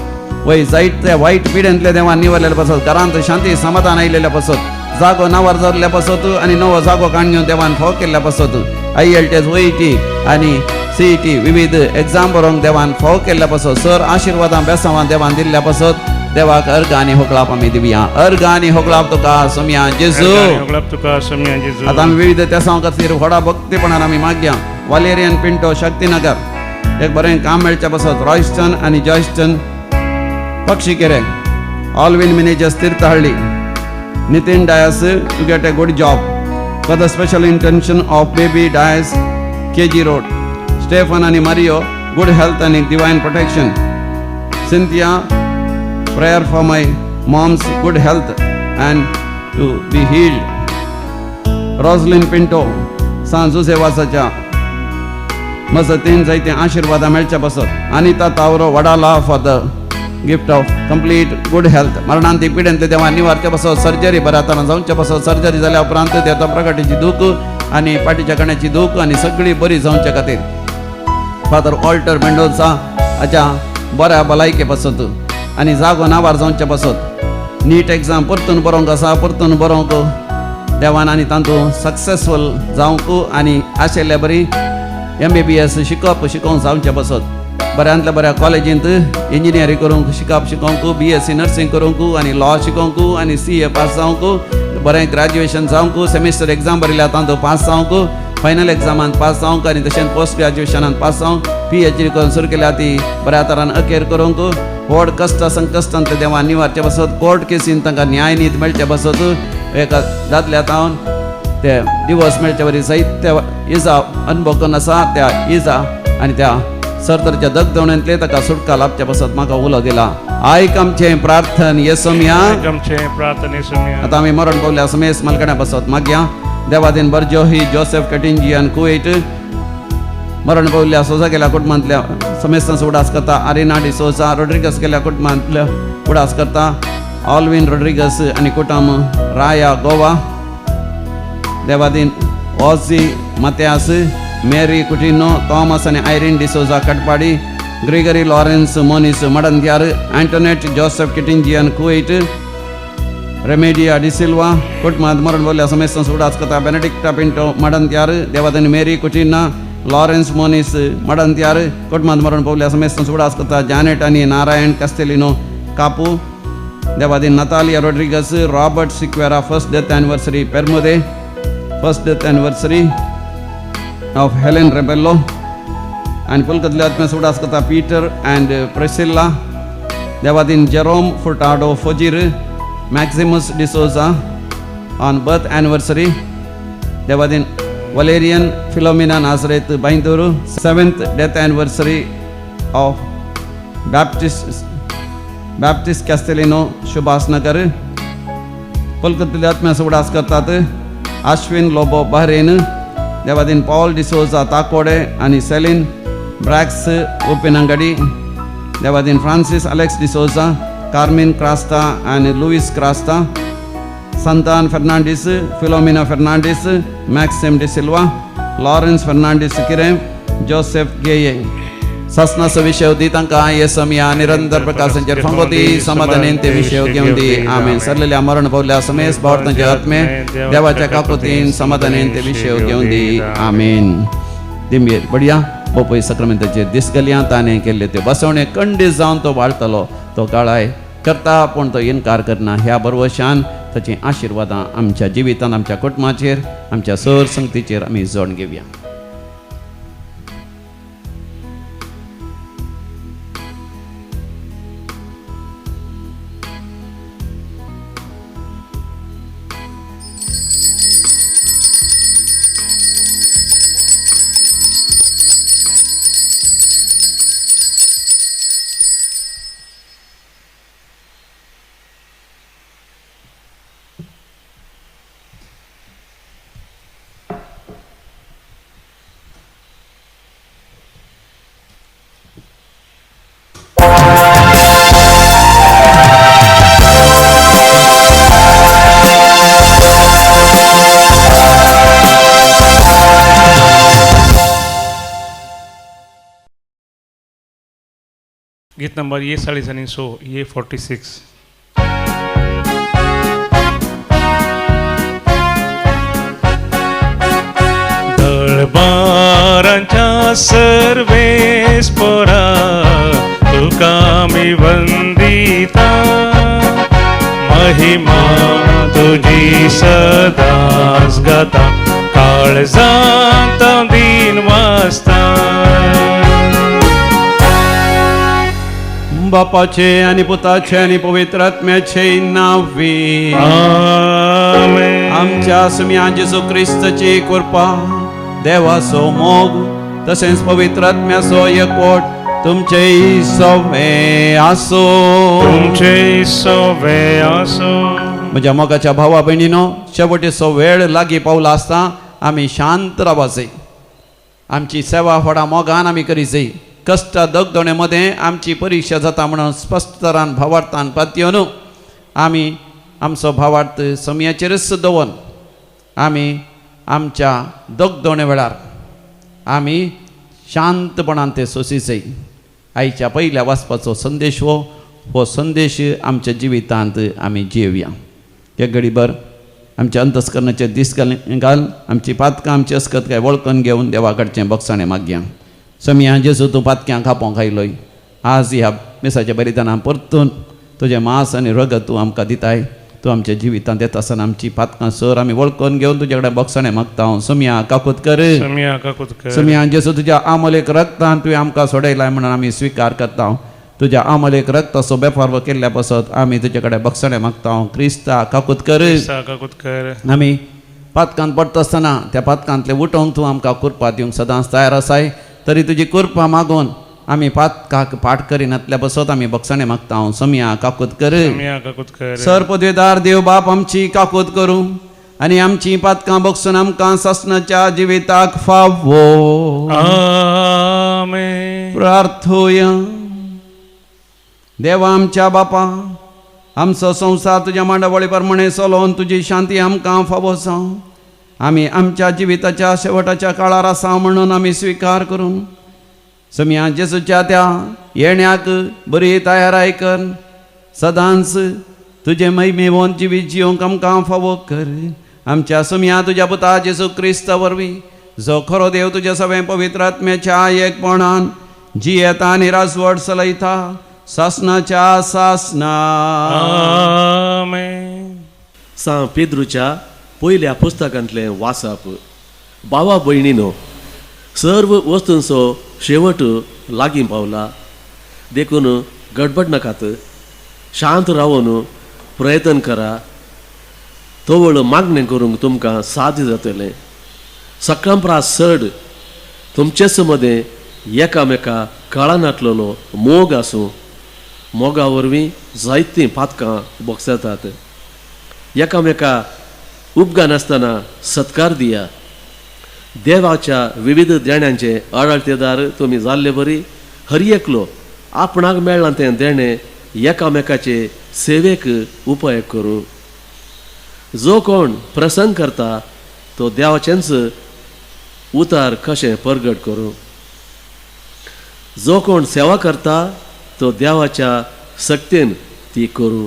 वय जायते वायट पिडेंतले देवान निवारलेल्या पासत, घरांत शांती समाधान आयिल्ल्या पासत, जागो नावार जाल्ल्या पासत आनी नवो जागो काण घेवन देवान फाव केल्ल्या पासत, आयएलटीएस, ओईटी आनी सीईटी विविध एग्जाम बरोवंक देवान फाव केल्ल्या पासत, सर आशिर्वादां बेसांवां देवान दिल्ल्या पासत देवाक अर्घ आनी होगळाप आमी दिवया. अर्घ आनी होगळाप तुका सोमया जेजू. होगलाप तुका सोमया जेजू. आता आमी विविध तेसांव खातीर व्हडा भक्तीपणान आमी मागया. वालेरियन पिंटो, शक्तीनगर, एक बरें काम मेळच्या पासत. रॉयस्टन आनी Joyston, पक्षीकेरे. Alvin Menezes, Thirthahalli. Nitin Dias to get a good job. For the special intention of Baby Dias, KG Road. Stephen आनी Mario, good health and divine protection. Cynthia, prayer for my mom's good health and to be healed. Roslin Pinto, San Jose वासाच्या मजतीन जायते आशिर्वादां मेळच्या पासत. Anita Tavro, Wadala, for the gift of complete good health. मरणांती पिडेंतले देवा निवारच्या पासत, सर्जरी बऱ्या तरान जावच्या पासत, सर्जरी जाल्या उपरांत त्या प्रकाटीची दूख आनी पाटीच्या कण्याची दूख आनी सगळी बरी जावच्या खातीर. फादर ऑल्टर मेंडोन्सा हाच्या बऱ्या भलायके पासत आनी जागो नावार जावच्या पासत. नीट एग्जाम परतून बरोवंक आसा, परतून बरोवंक देवान आनी तातूंत सक्सेसफूल जावंक आनी आशिल्ल्या बरी एमबीबीएस शिकप शिकोवंक जावचें पासत, बऱ्यांतल्या बऱ्या कॉलेजींत इंजिनियरींग करूंक शिकप शिकोवंक, बीएससी नर्सिंग करूंक आनी लॉ शिकोवंक आनी सीए पास जावंक, बरें ग्रॅज्युएशन जावंक, सेमिस्टर एग्जाम बरयल्या तातूंत पास जावंक, फायनल एग्जामान पास जावंक आनी तशेंच पोस्ट ग्रॅज्युएशनान पास जावंक, पीएचडी करून सुरू केल्या ती बऱ्या तरान अखेर करूंक, व्हड कश्ट संकश्टांतले देवान निवारचे पासत, कोर्ट केसीन तांकां न्याय नीत मेळचे पासत, एका दादल्या तावन ते दिवस मेळचे वरी जायते इजा अनुभव करून आसा त्या इजा आनी त्या सरतरच्या दगदवणेंतले ताका सुटका लाभचे पासत म्हाका उलो दिला. आयक आमचें प्रार्थन येसोमया. आमचे प्रार्थने सोमया. आतां आमी मरण पावल्या समेस मालकण्या पासत मागया. देवादीन बर्जोही जोसेफ कटिंजियन, कुवेट. मरण पावल्या सोजा गेल्या कुटुंबांतल्या समेस्तांचो उडास करता. आरिना डिसोजा रोड्रिगस गेल्या कुटुंबांतल्या उडास करता. ऑलविन रोड्रिगस आनी कुटुंब, राया, गोवा. देवादीन ऑझी मत्यास, मेरी कुटिनो, थॉमस आनी Irene D'Souza, Katpadi. Gregory Lawrence मोनीस, मडंद्यार. अँटोनेट जोसेफ किटिंजियन, कुवेट. रेमेडिया डिसिल्वा कुटुंबांत मरण बोल्ल्या समेस्तांचो उडास करता. बेनेडिक्टा Pinto, मडंत्यार. Devadin Mary कुटिना, Lawrence Monis, Devadin Natalia Rodrigues, Robert Sequeira first death anniversary Permude, first death anniversary of Helen Rebello आनी पुलकतले आत्म्या उडास करता पीटर अँड प्रेसिल्ला. देवादीन Jerome Furtado Fojir, Maximus D'Souza on birth anniversary. देवादीन Valerian Philomena Nazareth Byndoor, 7th death anniversary of Baptist Castelino Subhash Nagar. कोलकात्यातले आत्म्या उडास करतात आश्विन लोबो बहरेन. देवादीन पॉल डिसोजा ताकोडे आनी सेलीन ब्रॅक्स उपिनंगडी. देवादीन Francis Alex D'Souza, Carmine Crasta आनी Luis Crasta, Santan Fernandes, Philomena Fernandes, Maxim D'Silva, Lawrence Fernandes Kirem, Joseph Geye. सासनाचो विशय दी तांकां हे समया निरंतर प्रकाशांचेर फांगो दी, समाधानेन ते विशय घेवन दी. आमेन. सरलेल्या मरण पावल्या समेस भावार्थांचे आत्मे देवाच्या काकुतीन समाधानेन ते विशय घेवन दी. आमेन. दिमयेर बढिया बोपय सक्रामेंताचेर दीस घालया. ताणें केल्ले त्यो बसवणे कंडीस जावन तो वाळटलो, तो गाळाय करता पूण तो इनकार करना. ह्या बरवशान ताचीं आशिर्वादां आमच्या जिवितांत, आमच्या कुटुंबाचेर, आमच्या सर संगतीचेर आमी जोड घेवया. गीत नंबर ये 146, ये 46. दळबारांच्या सर्वेस पोरा तुका मी वंदिता, महिमा तुझी सदाच गाता, काळजांत दिन वाजता. बापाचे आणि पुताचे आणि पवित्र आत्म्याचे नावे. आमेन. आमच्या सुम्या जेजू क्रिस्तची कृपा, देवाचो मोग तसेच पवित्र आत्म्याचो एकवट तुमचे सवे आसो. तुमचे सोवे आसो. म्हज्या मोगाच्या भावा भयणीनो, शेवटेचो वेळ लागीं पावला आसता आमी शांत रावाचे. आमची सेवा व्हडा मोगान आमी करी जाय. कश्ट दगदणे मदें आमची परिक्षा जाता म्हणून स्पश्ट तरान भावार्थान पातयो न्हू आमी आमचो भावार्थ समयाचेरच दवरून आमी आमच्या दगदणे वेळार आमी शांतपणान ते सोंसी जाय. आयच्या पयल्या वाचपाचो संदेश हो हो संदेश आमच्या जिवितांत आमी जियोया. एक घडीभर आमच्या अंतस्करणाचे दीस घाल घाल आमची पातकां आमची अस्कत काय वळखून घेवन देवा कडचें बगसाणें मागया. समिया जेजू तूं पातक्यां खापोंक आयलोय, आज ह्या मिसाच्या बलिदानान परतून तुजें मांस आनी रगत तूं आमकां दिताय. तूं आमच्या जिवितांत येता आसतना आमची पातकां सर आमी वळखून घेवन तुज्या कडेन बगसाणें मागता हांव. समिया काकूत कर. समिया काकूत कर. समिया जेजू तुज्या आमलेक रगतान तुवें आमकां सोडयलाय म्हणून आमी स्विकार करता. तुज्या आमलेक रगताचो बेफार्व केल्ल्या पासत आमी तुजे कडेन बगसाणें मागता. क्रिस्ता काकूत कर. क्रिस्ता काकूत कर. आमी पातकांत पडटा आसतना त्या पातकांतले उठोवंक तूं आमकां कृपा दिवंक सदांच तयार आसाय. तरी तुजी कृपा मागून आमी पातकाक पाठ करिनातल्या बसत आमी बगसाणें मागता. समिया काकूत कर. समिया काकूत कर. सर पदवेदार देव बाप आमची काकूत करूं आनी आमची पातकां बगसून आमकां सासणाच्या जिविताक फावो. आमेन. प्रार्थोया. देवा आमच्या बापा, आमचो संवसार तुज्या मांडावळी प्रमाणे चलोवन तुजी शांती आमकां फावो जावं. आमी आमच्या जिविताच्या शेवटाच्या काळार आसा म्हणून आमी स्विकार करून समिया जेजूच्या त्या येण्याक बरी तयाराय कर. सदांच तुजें महिमेवन जिवीत जियोंक आमकां फावो कर. आमच्या समिया तुज्या पुता जेजू क्रिस्ता वरवीं जो खरो देव तुज्या सगळें पवित्र आत्म्याच्या एकपणान जियेता आनी राजवट चलयता सासनाच्या सासना. आमेन. सां पेद्रूच्या पयल्या पुस्तकांतलें वाचप. भावा भयणीनो, सर्व वस्तूंचो शेवट लागीं पावला, देखून गडबड नाकात, शांत रावन प्रयत्न करा. तवळ मागणें करूंक तुमकां साध्य जातलें. सकाळ प्रास चड तुमचेच मदें एकामेका कळनातलेलो मोग आसूं. मोगा वरवीं जायतीं पातकां बोगसतात. एकामेका उपगानासतना सत्कार दिया. देवाच्या विविध देण्यांचे आडळतेदार तुमी जाल्ले बरी हर एकलो आपणाक मेळ्ळां तें देणें एकामेकाचे सेवेक उपाय करूं. जो कोण प्रसंग करता तो देवाचेंच उतार कशें परगट करूं. जो कोण सेवा करता तो देवाच्या सक्तेन ती करूं.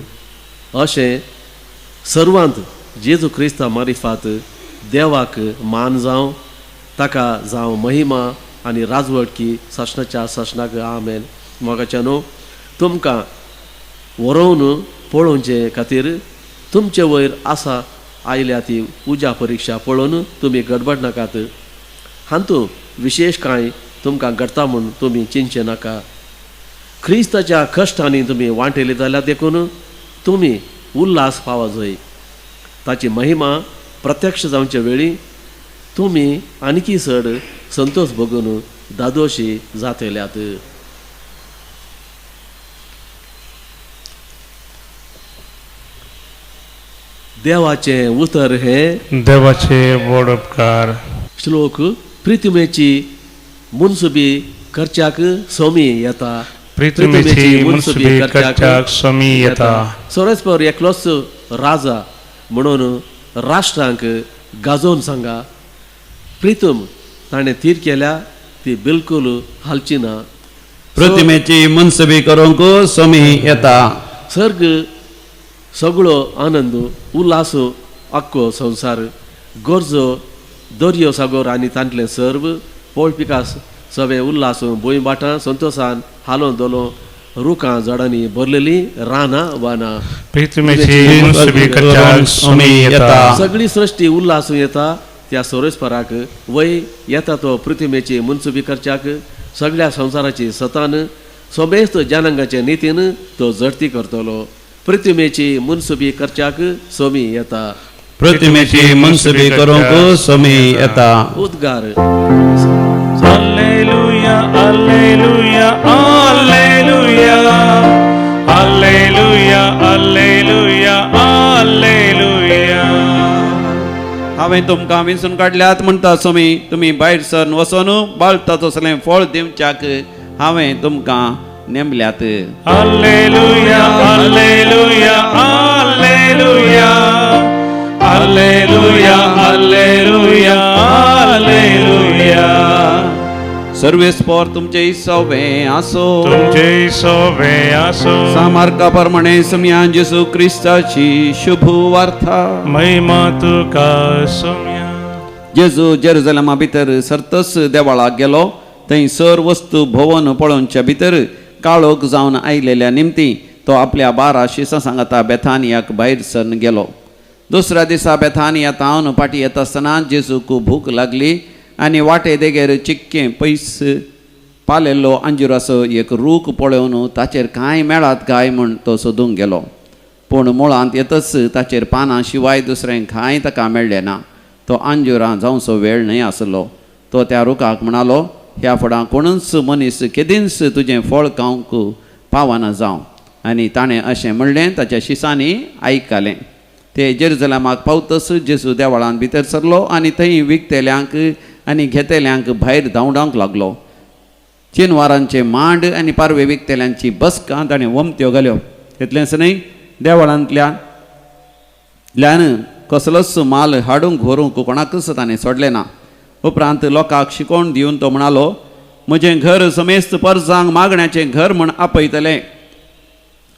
अशें सर्वांत जेजू क्रिस्ता मारिफात देवाक मान जावं, ताका जावं महिमा आनी राजवटकी सासणाच्या सासणाक. आमेन. मोगाच्या न्हू, तुमकां वरोवन पळोवचे खातीर तुमचे वयर आसा आयल्या ती उज्या परिक्षा पळोवन तुमी गडबड नाकात. हातूंत विशेश कांय तुमकां घडटा म्हूण तुमी चिंतचें नाका. क्रिस्ताच्या कश्टांनी तुमी वांटेली जाल्यार देखून तुमी उल्हास पावा जाय. ताची महिमा प्रत्यक्ष जावचे वेळी तुमी आणखी चड संतोष भोगून दादोशी जातल्यात. देवाचें उतर हें देवाचे व्हड उपकार. श्लोक. प्रितमेची मुनसुबी करच्याक सोमी येता. प्रितमेची मुनसुबी करच्याक सोमी येता. सोरेस्पर एकलोच राजा म्हणून राष्ट्रांक गाजोवन सांगा. प्रितम ताणें तीर केल्या ती बिलकुल हालची ना. प्रतिमेची मनसुबी करूंक सोमी येता. सर्ग सगळो आनंद उल्हास आख्खो संवसार गरजो दर्यो सागोर आनी तांतलें सर्व पोळ पिकास सगळें उल्हास भूंय भाटां संतोशान हालोवन धोलों रुखां झाडांनी भरलेलीं रानां वानां. प्रितमेची मुनसुबी करच्याक सोमी येता. सगळी सृश्टी उल्हासूं येता त्या सोरेस्पराक वय येता तो पृथ्वीमेची मुनसुबी करच्याक. सगळ्या संवसाराची सतान सोमेस्त जनांगाचे नितीन तो झडती करतलो. पृथ्वीमेची मुनसुबी करच्याक सोमी येता. प्रतिमेची मनसुबी करूंक सोमी येता. उद्गार. Alleluia, alleluia, alleluia, alleluia, alleluia, alleluia. हांवें तुमकां विंचून काडल्यात म्हणटा सोमी, तुमी भायर सरन वचून बाळता तसलें फळ दिवच्याक हांवें तुमकां नेमल्यात. Alleluia, alleluia, alleluia, alleluia, alleluia, alleluia. सर्वेस्पोर तुमचे सोबे आसो. तुमचे सोबे आसो. सामार्का प्रमाणे सम्यान जेसू क्रिस्ताची शुभ वार्ता. महिमा तुका सोम्या. जेजू जेरुजलेमा भितर सरतच देवळाक गेलो. थंय सर वस्तू भोवन पळोवच्या भितर काळोख जावन आयलेल्या निमती तो आपल्या 12 शिसां सांगाता बेथानियाक भायर सरन गेलो. दुसऱ्या दिसा बेथानिया तावन फाटी येता आसतना जेजूक भूक लागली आनी वाटे देगेर चिक्कें पयस पालेल्लो अंजुराचो एक रूख पळोवन ताचेर कांय मेळात काय म्हूण तो सोदूंक गेलो. पूण मुळांत येतच ताचेर पानां शिवाय दुसरें कांय ताका मेळ्ळें ना. तो अंजुरां जावचो वेळ न्हय आसलो. तो त्या रुखाक म्हणालो, ह्या फुडां कोणूच मनीस केदींच तुजें फळ खावंक पावना जावं. आनी ताणें अशें म्हणलें ताच्या शिसांनी आयकलें. ते जेरुजलेमाक पावतच जेजू देवळांत भितर सरलो आनी थंय विकतेल्यांक आनी घेतेल्यांक भायर धांवडावंक लागलो. चिनवारांचे मांड आनी पारवे विकतेल्यांची बसकां ताणें वमत्यो घाल्यो. इतलेंच न्हय, देवळांतल्यान कसलोच माल हाडूंक व्हरूंक कोणाकच ताणें सोडलें ना. उपरांत लोकांक शिकोवन दिवन तो म्हणालो, म्हजें घर समेस्त परजांक मागण्याचें घर म्हूण आपयतलें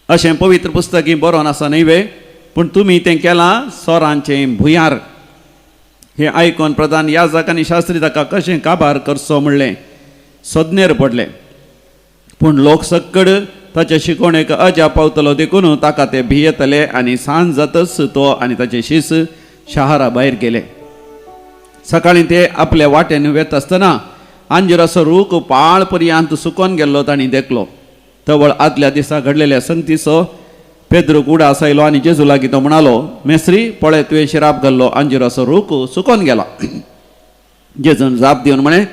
अशें पवित्र पुस्तकी बरोवन आसा न्हय वे? पूण तुमी तें केलां सोरांचें भुंयार. हें आयकून प्रधान याजक आनी शास्त्री ताका कशें काबार करचो म्हणलें सोदनेर पडले. पूण लोक सक्कड ताचे शिकवणेक अजाप पावतलो देखून ताका ते भियेतले. आनी सांज जातच तो आनी ताचे शीस शहरा भायर गेले. सकाळीं ते आपल्या वाटेन वेता आसतना अंजिराचो रूख पाळ पर्यंत सुकोन गेल्लो तांणी देखलो. तवळ आदल्या दिसा घडलेल्या संगतीचो पेद्रूक उडास आयलो आनी जेजू लागीं तो म्हणालो, मेस्त्री पळय तुवें शिराप घाल्लो अंजिराचो रूख सुकोन गेला. जेजून जाप दिवन म्हळें,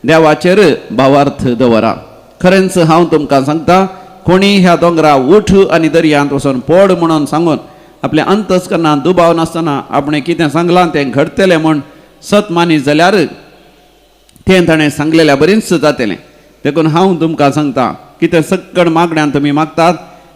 देवाचेर भावार्थ दवरा. खरेंच हांव तुमकां सांगता, कोणी ह्या दोंगरा उठ आनी दर्यांत वचून पड म्हणून सांगून आपल्या अंतस्करणांत दुबाव नासतना आपणें कितें सांगलां तें घडटलें म्हूण सत मानीत जाल्यार तें ताणें सांगलेल्या बरीच जातलें. देखून हांव तुमकां सांगता, कितें सक्कड मागण्यान तुमी मागतात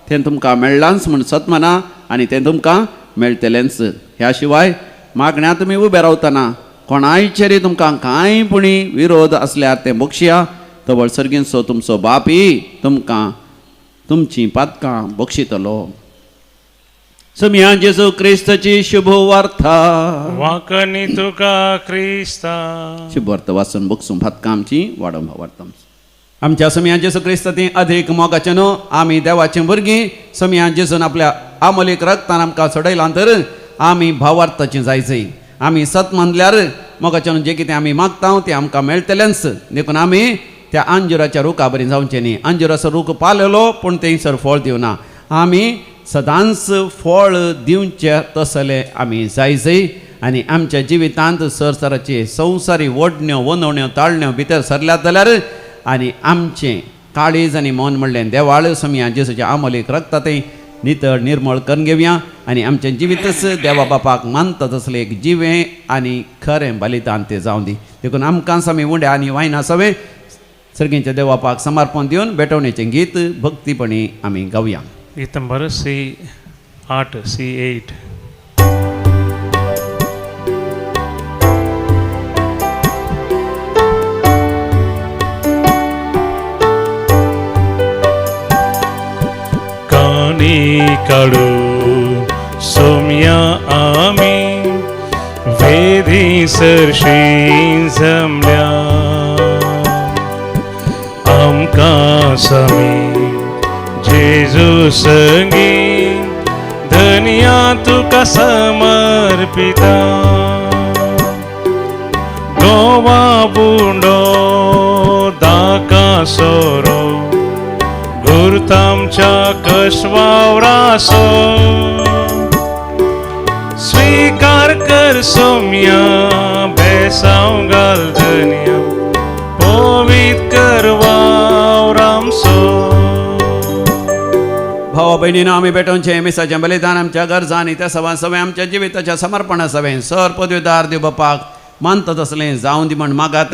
तें तुमकां मेळ्ळांच म्हूण सत माना आनी तें तुमकां मेळटलेंच. ह्या शिवाय मागण्या तुमी उबे रावतना कोणायचेरय तुमकां कांय पुणी विरोध आसल्यार तें बक्षया, तवळ सर्गींचो तुमचो बापी तुमकां तुमचीं पातकां बक्षितलो. समिया जेजू क्रिस्ताची शुभ वार्ता. वाकणी तुका क्रिस्ता. शुभ वार्ता वाचून बक्षूं पातकां आमची वाडोवंक वार्ता आमच्या समिया जेजू क्रिस्ता ती अधिक मोगाचें न्हू, आमी देवाचीं भुरगीं. समिया जेजून आपल्या आमोलीक रक्तान आमकां सोडयलां तर आमी भावार्थाचीं जायचीं. आमी सत मानल्यार मोगाचें जें कितें आमी मागता तें आमकां मेळटलेंच. देखून आमी त्या अंजुराच्या रुखा बरी जावचें न्ही. अंजुराचो रूख पालेलो पूण थंयसर फळ दिवना. आमी सदांच फळ दिवचें तसलें आमी जायजय आनी आमच्या जिवितांत सरसराचे संवसारी ओडण्यो वनवण्यो ताळण्यो भितर सरल्यात जाल्यार आनी आमचें काळीज आनी मन म्हणलें देवाळ समिया जेजूच्या आमोलीक रक्ता तें नितळ निर्मळ करून घेवया आनी आमचें जिवीतच देवा बापाक मानता तसलें एक जिवें आनी खरें बलिदान तें जावं दी. देखून आमकां आमी उंड्या आनी वायना सवें सर्गींच्या देवापाक समर्पण दिवन भेटवणेचें गीत भक्तीपणी आमी गावया. गीत नंबर C8 C8. कानी काडू सोम्या आमी वेदी सरशी जमल्या आमकां समी जेजू संगी धनिया तुका समर्पिता. गोवा बुंडो दाका सोरो गुरुतामच्या कसवावरासो स्वीकार कर सोम्या बेसांव घाल धनिया पवित कर वावरामसो. भावा भयणीनो आमी भेटोवचें मिसाचें बलिदान आमच्या गरजा आनी त्या सवां सवें आमच्या जिविताच्या समर्पणा सवें सर पदवीदार देव बापाक मानता तसलें जावं दी म्हण मागात.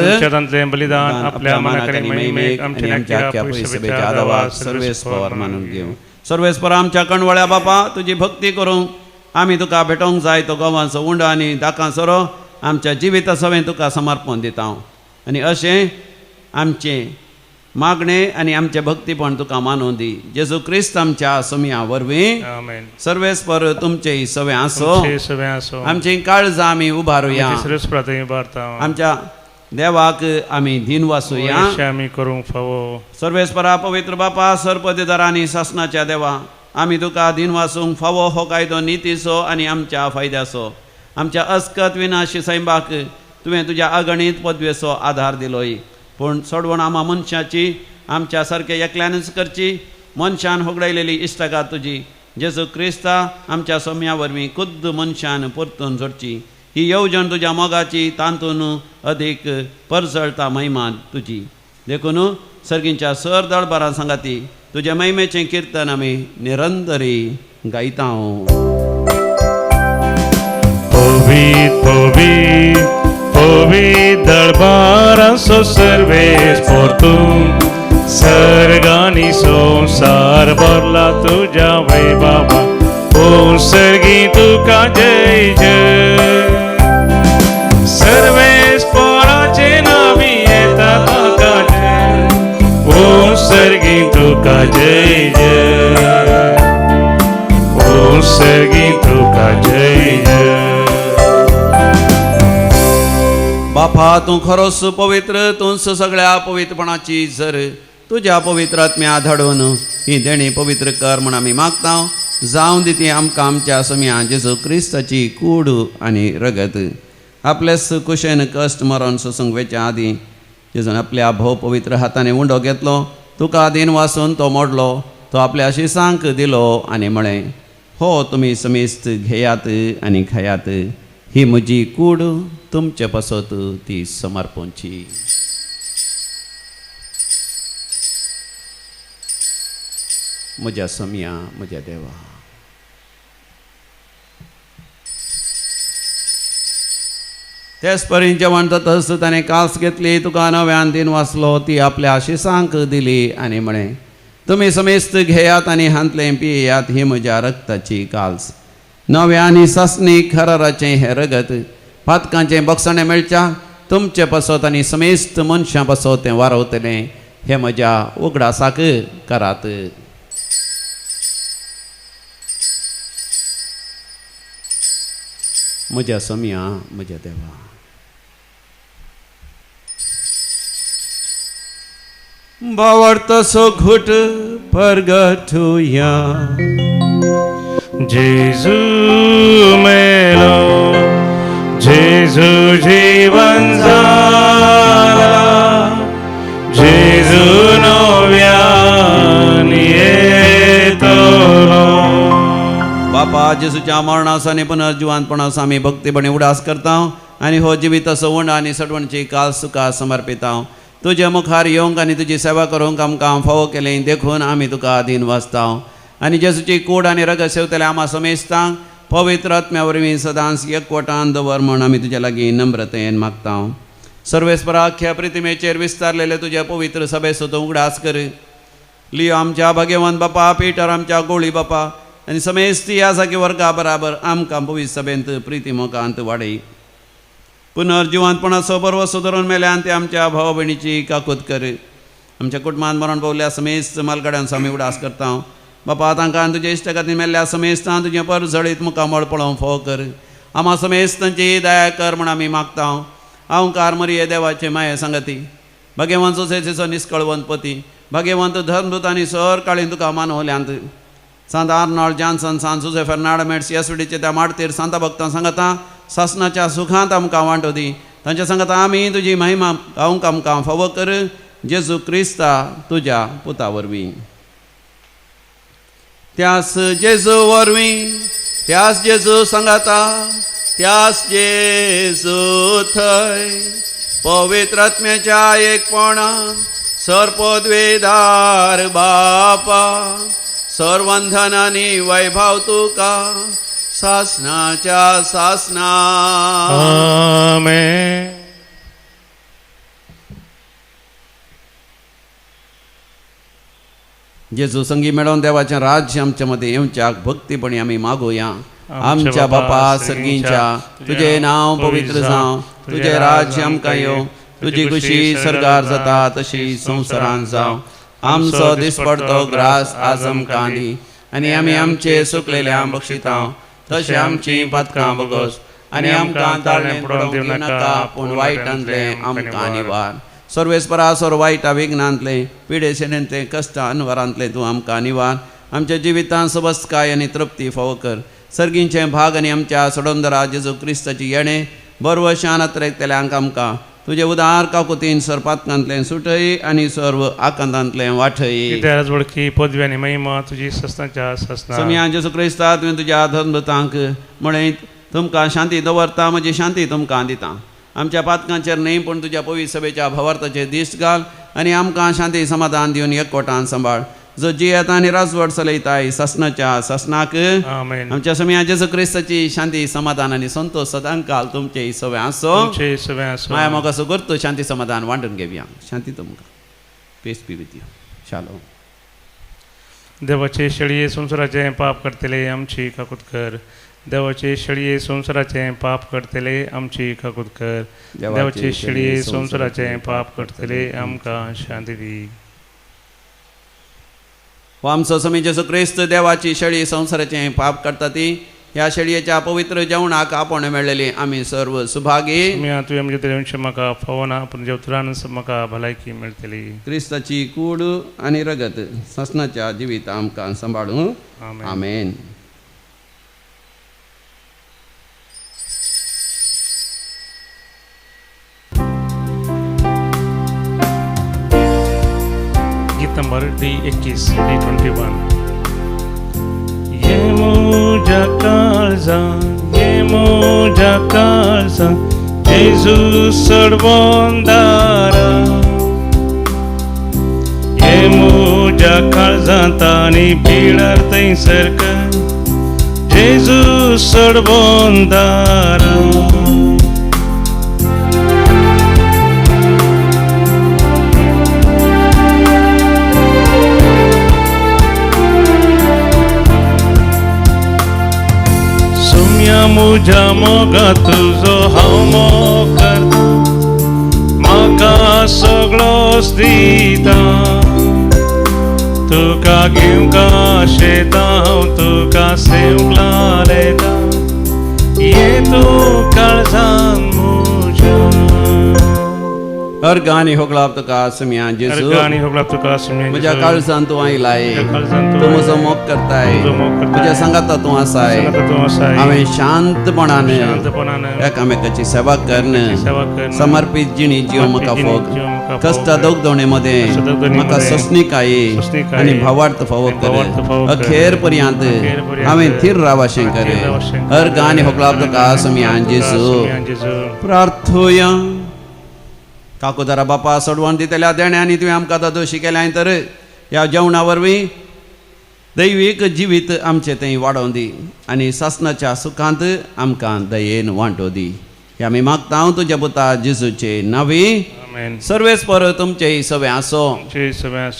बलिदान आपल्या मनाक आनी महिमेक आमच्या आख्या सभेच्या आदावाक सर्वेस्पर मानून घेवं. सर्वेस्पर आमच्या कणवळ्या बापा तुजी भक्ती करूंक आमी तुका भेटोवंक जाय तो गोवांचो उंडो आनी दाकां सोरो आमच्या जिविता सवें तुका समर्पण दिता आनी अशें आमचें मागणें आनी आमचें भक्तीपण तुका मानून दी. जेजू क्रिस्त आमच्या सोमया वरवीं. सर्वेस्पर तुमचें सवें आसो. आमचीं काळजां आमी उबारुया. आमच्या देवाक आमी धीन वासुया. आमी करूंक फावो. सर्वेस्परा पवित्र बापा सरपदेदार आनी सासनाच्या देवा आमी तुका धीन वासूंक फावो हो कायदो नितीचो आनी आमच्या फायद्याचो. आमच्या अस्कत विनाशी सैंबाक तुवें तुज्या अगणीत पदवेचो आधार दिलोय. पूण सोडवण आमा मनशाची आमच्या सारके एकल्यानूच करची. मनशान होगडायलेली इश्टागात तुजी जेजू क्रिस्ता आमच्या सोम्या वरवीं खुद्द मनशान परतून जोडची. ही येवजण तुज्या मोगाची तातूंत अदीक परजळटा महिमा तुजी. देखून सर्गींच्या सर दळबारां सांगाती तुज्या महिमेचें किर्तन आमी निरंतरी गायता. पवित पवित पवित दरबारांचो सर्वेस परतून सर्गानी संवसार भरला तुज्या वैभवा ओ सर्गी तुका जय जय. सर्वेस पोराचे नावी येता तुका जय ओ सर्गी तुका जय जय ओ सर्गी तुका जय जय. बापा तूं खरोच पवित्र, तूंच सगळ्या पवित्रपणाची जर, तुज्या पवित्र आत्म्या धाडून ही देणी पवित्र कर म्हूण आमी मागता. जावं दी ती आमकां आमच्या समिया जेजू क्रिस्ताची कूड आनी रगत. आपले कुशेन कश्ट मरण सोसूंक वेच्या आदीं जेजून आपल्या भोव पवित्र हातांनी उंडो घेतलो, तुका दिन वासून तो मोडलो, तो आपल्या शिसांक दिलो आनी म्हळें, हो तुमी समेस्त घेयात आनी खायात, ही म्हजी कूड तुमचे पासत ती समर्पणची. म्हज्या सोम्या, म्हज्या देवा, तेच परी जेवण जातच ताणें कास घेतली, तुका नव्यान दिन वाचलो, ती आपल्या शिसांक दिली आनी म्हळें, तुमी समेस्त घेयात आनी हांतलें पियेयात, ही म्हज्या रक्ताची काल्स, नव्या आनी सासणी खराराचें हें रगत, पातकांचें बक्षणें मेळच्या तुमचे पासत आनी समेस्त मनशां पासत तें वारवतलें, हें म्हज्या उगडासाक करात. म्हज्या सोम्या, म्हज्या देवा, भावार्थाचो घुट परगटुया. जेजू मेलो, जेजू जीवन जाला, जेजू नव्यान येतलो. बापा, जेजूच्या मरणाचो आनी पुनर्जिवंतपणाचो आमी भक्तीपणी उडास करता आनी हो जिविताचो उंड आनी सटवणची काल सुखा समर्पिता. तुज्या मुखार येवंक आनी तुजी सेवा करूंक आमकां फावो केली देखून आमी तुका अधीन वाचता. आनी जेजूची कूड आनी रगत सेवतले आमा समेस्तांक पवित्र आत्म्या वरवीं सदांच एकवटान दवर म्हूण आमी तुज्या लागीं नम्रतेन मागता. सर्वेस्परा, अख्ख्या प्रतिमेचेर विस्तारलेले तुज्या पवित्र सभेचो तूं उगडास कर. लियो आमच्या भाग्यवंत बापा, पिटर आमच्या गोळी बापा आनी समेस्ती ह्या जागी वर्गा बराबर आमकां पवित्र सभेंत प्रिती मोगांत वाडय. पुनर्जिवंतपणाचो बरवसो धरून मेल्यान ते आमच्या भाव भयणीची काकूत कर. आमच्या कुटुंबान मरण पावल्या समेस्त मालगाड्यांचो आमी उडास करता. बापा, तांकां तुज्या इश्ट खातीर मेल्ल्या समेस्तां तुजें परजळीत मुखामळ पळोवंक फावो कर. आमा समेस्तांची दया कर म्हूण आमी मागता. हांवकार मरिये देवाचे माये सांगती, भाग्यवंत सोसेचो निस्कळवंत पती, भाग्यवंत धर्मदूत आनी सर काळीन तुका मानवल्यांत सांत आर्नॉल्ड जॉन्सन, सांत जुझे फेर्नांड मेट्स, येसुडीचे त्या माडतीर सांता भक्तां सांगता सासनाच्या सुखांत आमकां वांटो दी. तांच्या सांगता आमी तुजी महिमा गावंक आमकां फावो कर, जेजू क्रिस्ता तुज्या पुता वरवीं. त्यास जेजू वरवीं, त्यास जेजू सांगाता, त्यास जेजू थंय पवित्र आत्म्याच्या एकपणान सर्पद्वेदार बापा, सर्वंधन आनी वैभव तुका सासनाच्या सासना. आमेन. जेजू संगी मेळोवन देवाचें राज्य आमच्या मदें येवच्याक भक्तीपणी आमी मागुया. आमच्या बापा सर्गींच्या, तुजें नांव पवित्र जावं, तुजें राज्य आमकां येवं, तुजी खुशी सर्गार जाता तशी संवसारांत जावं. आमचो दिसपडतो ग्रास आज आमकां दी आनी आमी आमचे सुकलेल्या बक्षिता तशें आमची पातकां बगस आनी आमकां ताळणें पडोवंक दिवं नाका, पूण वायटांतलें आमकां निवार. सर्वेस्परा, सर्व वायटा विघ्नांतलें, पिडेशेणेंतलें, कश्टां अनवरांतलें तूं आमकां निवार. आमच्या जिवितांत सबसकाय आनी तृप्ती फावो कर. सर्गींचें भाग आनी आमच्या सोडंदरा जेजू क्रिस्ताची येणें बरवशान अत्रेकतल्यांक आमकां तुजे उदार काकुतीन सर्पातकांतलें सुटय आनी सर्व आकांतांतलें वाठय. वळखी पदवी आनी महिमा तुजी ससनाच्या ससना. समिया जेजू क्रिस्ता, तुवें तुज्या धर्मदूतांक म्हळें, तुमकां शांती दवरता, म्हजी शांती तुमकां दिता. आमच्या पातकांचेर न्हय पूण तुज्या पवित्र सभेच्या भावार्थाचेर दिश्ट घाल आनी आमकां शांती समाधान दिवन एकवटान सांबाळ. जो जियेता आनी राजवट चलयताय सासनाच्या सासनाक. आमच्या समिया जेजू क्रिस्ताची शांती समाधान आनी संतोश सदांकाल तुमचे सवे आसो. माया म्हाका सुगरतो शांती समाधान वांटून घेवया. शांती तुमकां. Peace be with you. Shalom. देवाचे शेळये संवसाराचें पाप करतले आमची काकूत कर. देवाचे शेळये संवसाराचें पाप करतले आमची काकूत कर. देवाचे शेळये संवसाराचें पाप करतले आमकां शांती दी. हो आमचो समी जेजू क्रिस्त देवाची शेळी संवसाराचें पाप करता ती ह्या शेळयेच्या पवित्र जेवणाक आपण मेळ्ळेली आमी सर्व सुभागी. तुवें म्हजें जेवणचें म्हाका फावना पूण जेवतरानच म्हाका भलायकी मेळटली. क्रिस्ताची कूड आनी रगत सासणाच्या जिवीत आमकां सांबाळूं. आमेन. गीत नंबर D21 D21. ये मुझा काळजा ये मुझा काळजा जेजू सडवंदारा ये मुझा काळजांत आनी पिळार थंयसर कर जेजू सडवंदारा. मुझा मोगा तुझो हांव मोग करता म्हाका सगळोच दिता तुका घेवंक शेता हांव तुका सेवंक लायता ये तूं काळजान म्हज्या. अर्गानी होगलाप तुका आसम्या जेजू अर्गानी होगलाप तुका आसम्या म्हज्या काळजान तूं आयलाय तूं म्हजो मोग करताय म्हज्या सांगाता तूं आसाय हांवें शांतपणान एकामेकाची सेवा करून समर्पीत जिणी जीव म्हाका फोग कश्ट दोगदोणे मदें म्हाका सोंसणीकाय आनी भावार्थ फावो कर अखेर पर्यंत हांवें थीर रावाशें कर. अर्गानी होगलाप तुका आसम्या जेजू. प्रार्थोया. काकुदारा बापा सोडवण दितल्या देण्यांनी तुवें आमकां दादोशी केल्याय तर ह्या जेवणा वरवीं दैवीक जिवीत आमचें थंय वाडोवन दी आनी सासणाच्या सुखांत आमकां दयेन वांटो दी. हे आमी मागता हांव तुज्या पुता जेजूचे नांवी. सर्वेस पर तुमचें सगळें आसो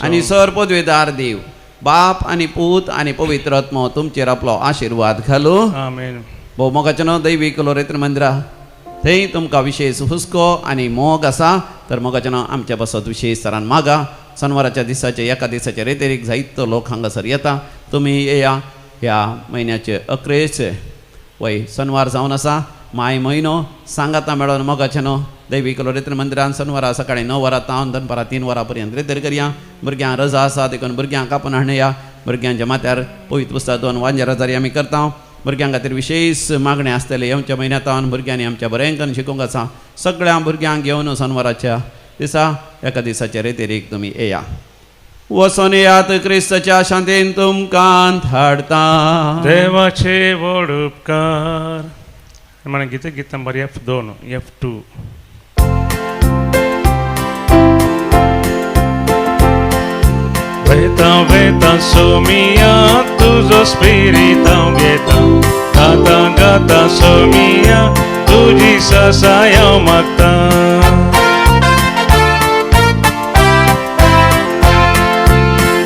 आनी सर पदवेदार देव बाप आनी पूत आनी पवित्र आत्मो तुमचेर आपलो आशिर्वाद घालू. भोव मोगाचें न्हू दैवीक लोरेत्र मंदिरा थंय तुमकां विशेष हुस्को आनी मोग आसा तर मोगाचें नांव आमच्या पासत विशेष तरान मागा. सनवाराच्या दिसाचे एका दिसाचे रेतेरीक जायतो लोक हांगासर येता. तुमी येया. ह्या म्हयन्याचे 11 वय सनवार जावन आसा माय म्हयनो सांगाता मेळोन मोगाचें न्हू दैवीक लोरेत्र मंदिरान सनवारा सकाळीं 9 वरां तावन दनपारां 3 वरां पर्यंत रेतेर करया. भुरग्यांक रजा आसा देखून भुरग्यांक आपोवन हाडया. भुरग्यांच्या माथ्यार पवित्र पुस्तक दोन वांजे रजारी आमी करता. भुरग्यां खातीर विशेष मागणें आसतलें. येवच्या म्हयन्यांत भुरग्यांनी आमच्या बरें करून शिकूंक आसा. सगळ्या भुरग्यांक घेवन सनवाराच्या दिसा एका दिसाच्या रेतेरीक तुमी येया. वचोन येयात क्रिस्ताच्या शांतीन तुमकां धाडटा. देवाचे व्हड उपकार. म्हण गीत गीत नंबर F2 F2. वेता वेता सोमिया तुझो स्पिरित हांव घेता गाता गाता सोमिया तुजी सासाय हांव मागता.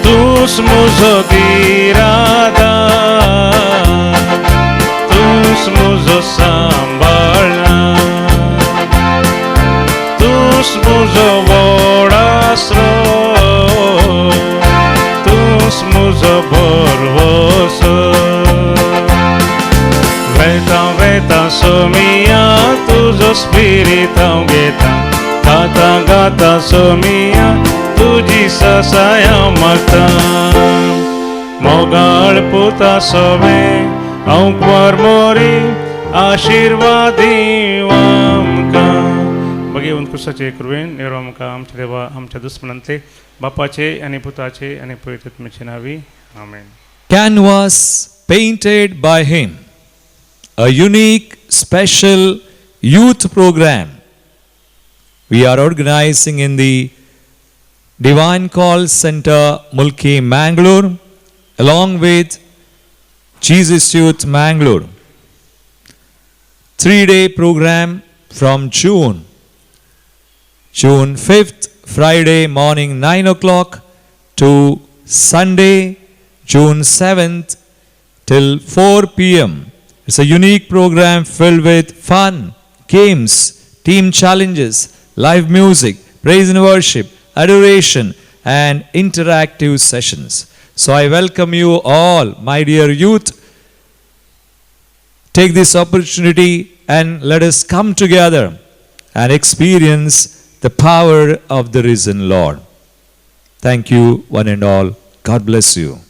तूंच म्हजो दिरादार तूंच म्हजो सांबाळना तूंच म्हजो व्हड आसरो तूंच म्हजो भरवसो. वेता वेता सोमिया तुजो स्पिरीत हांव घेता गाता गाता सोमिया तुजी सासाय हांव मागता. मोगाळ पुता सोवे हांव कुंवर मोरी आशिर्वादी आमकां. बघेवन क्रिस्ताचे कृपेन नेरो आमकां आमच्या देवा आमच्या दुस्मनांतले बापाचे आनी पुताचे आनी पवित्र आत्म्याचे नांवी. आमेन. Canvas painted by him, a unique special youth program we are organizing in the Divine Call Center, Mulki, Mangalore, along with Jesus Youth Mangalore. 3-day program from June 5th, Friday morning 9 o'clock to Sunday, June 7th till 4 p.m. It's a unique program filled with fun, games, team challenges, live music, praise and worship, adoration, and interactive sessions. So I welcome you all, my dear youth, Take this opportunity and let us come together and experience the power of the risen Lord. Thank you, one and all. God bless you.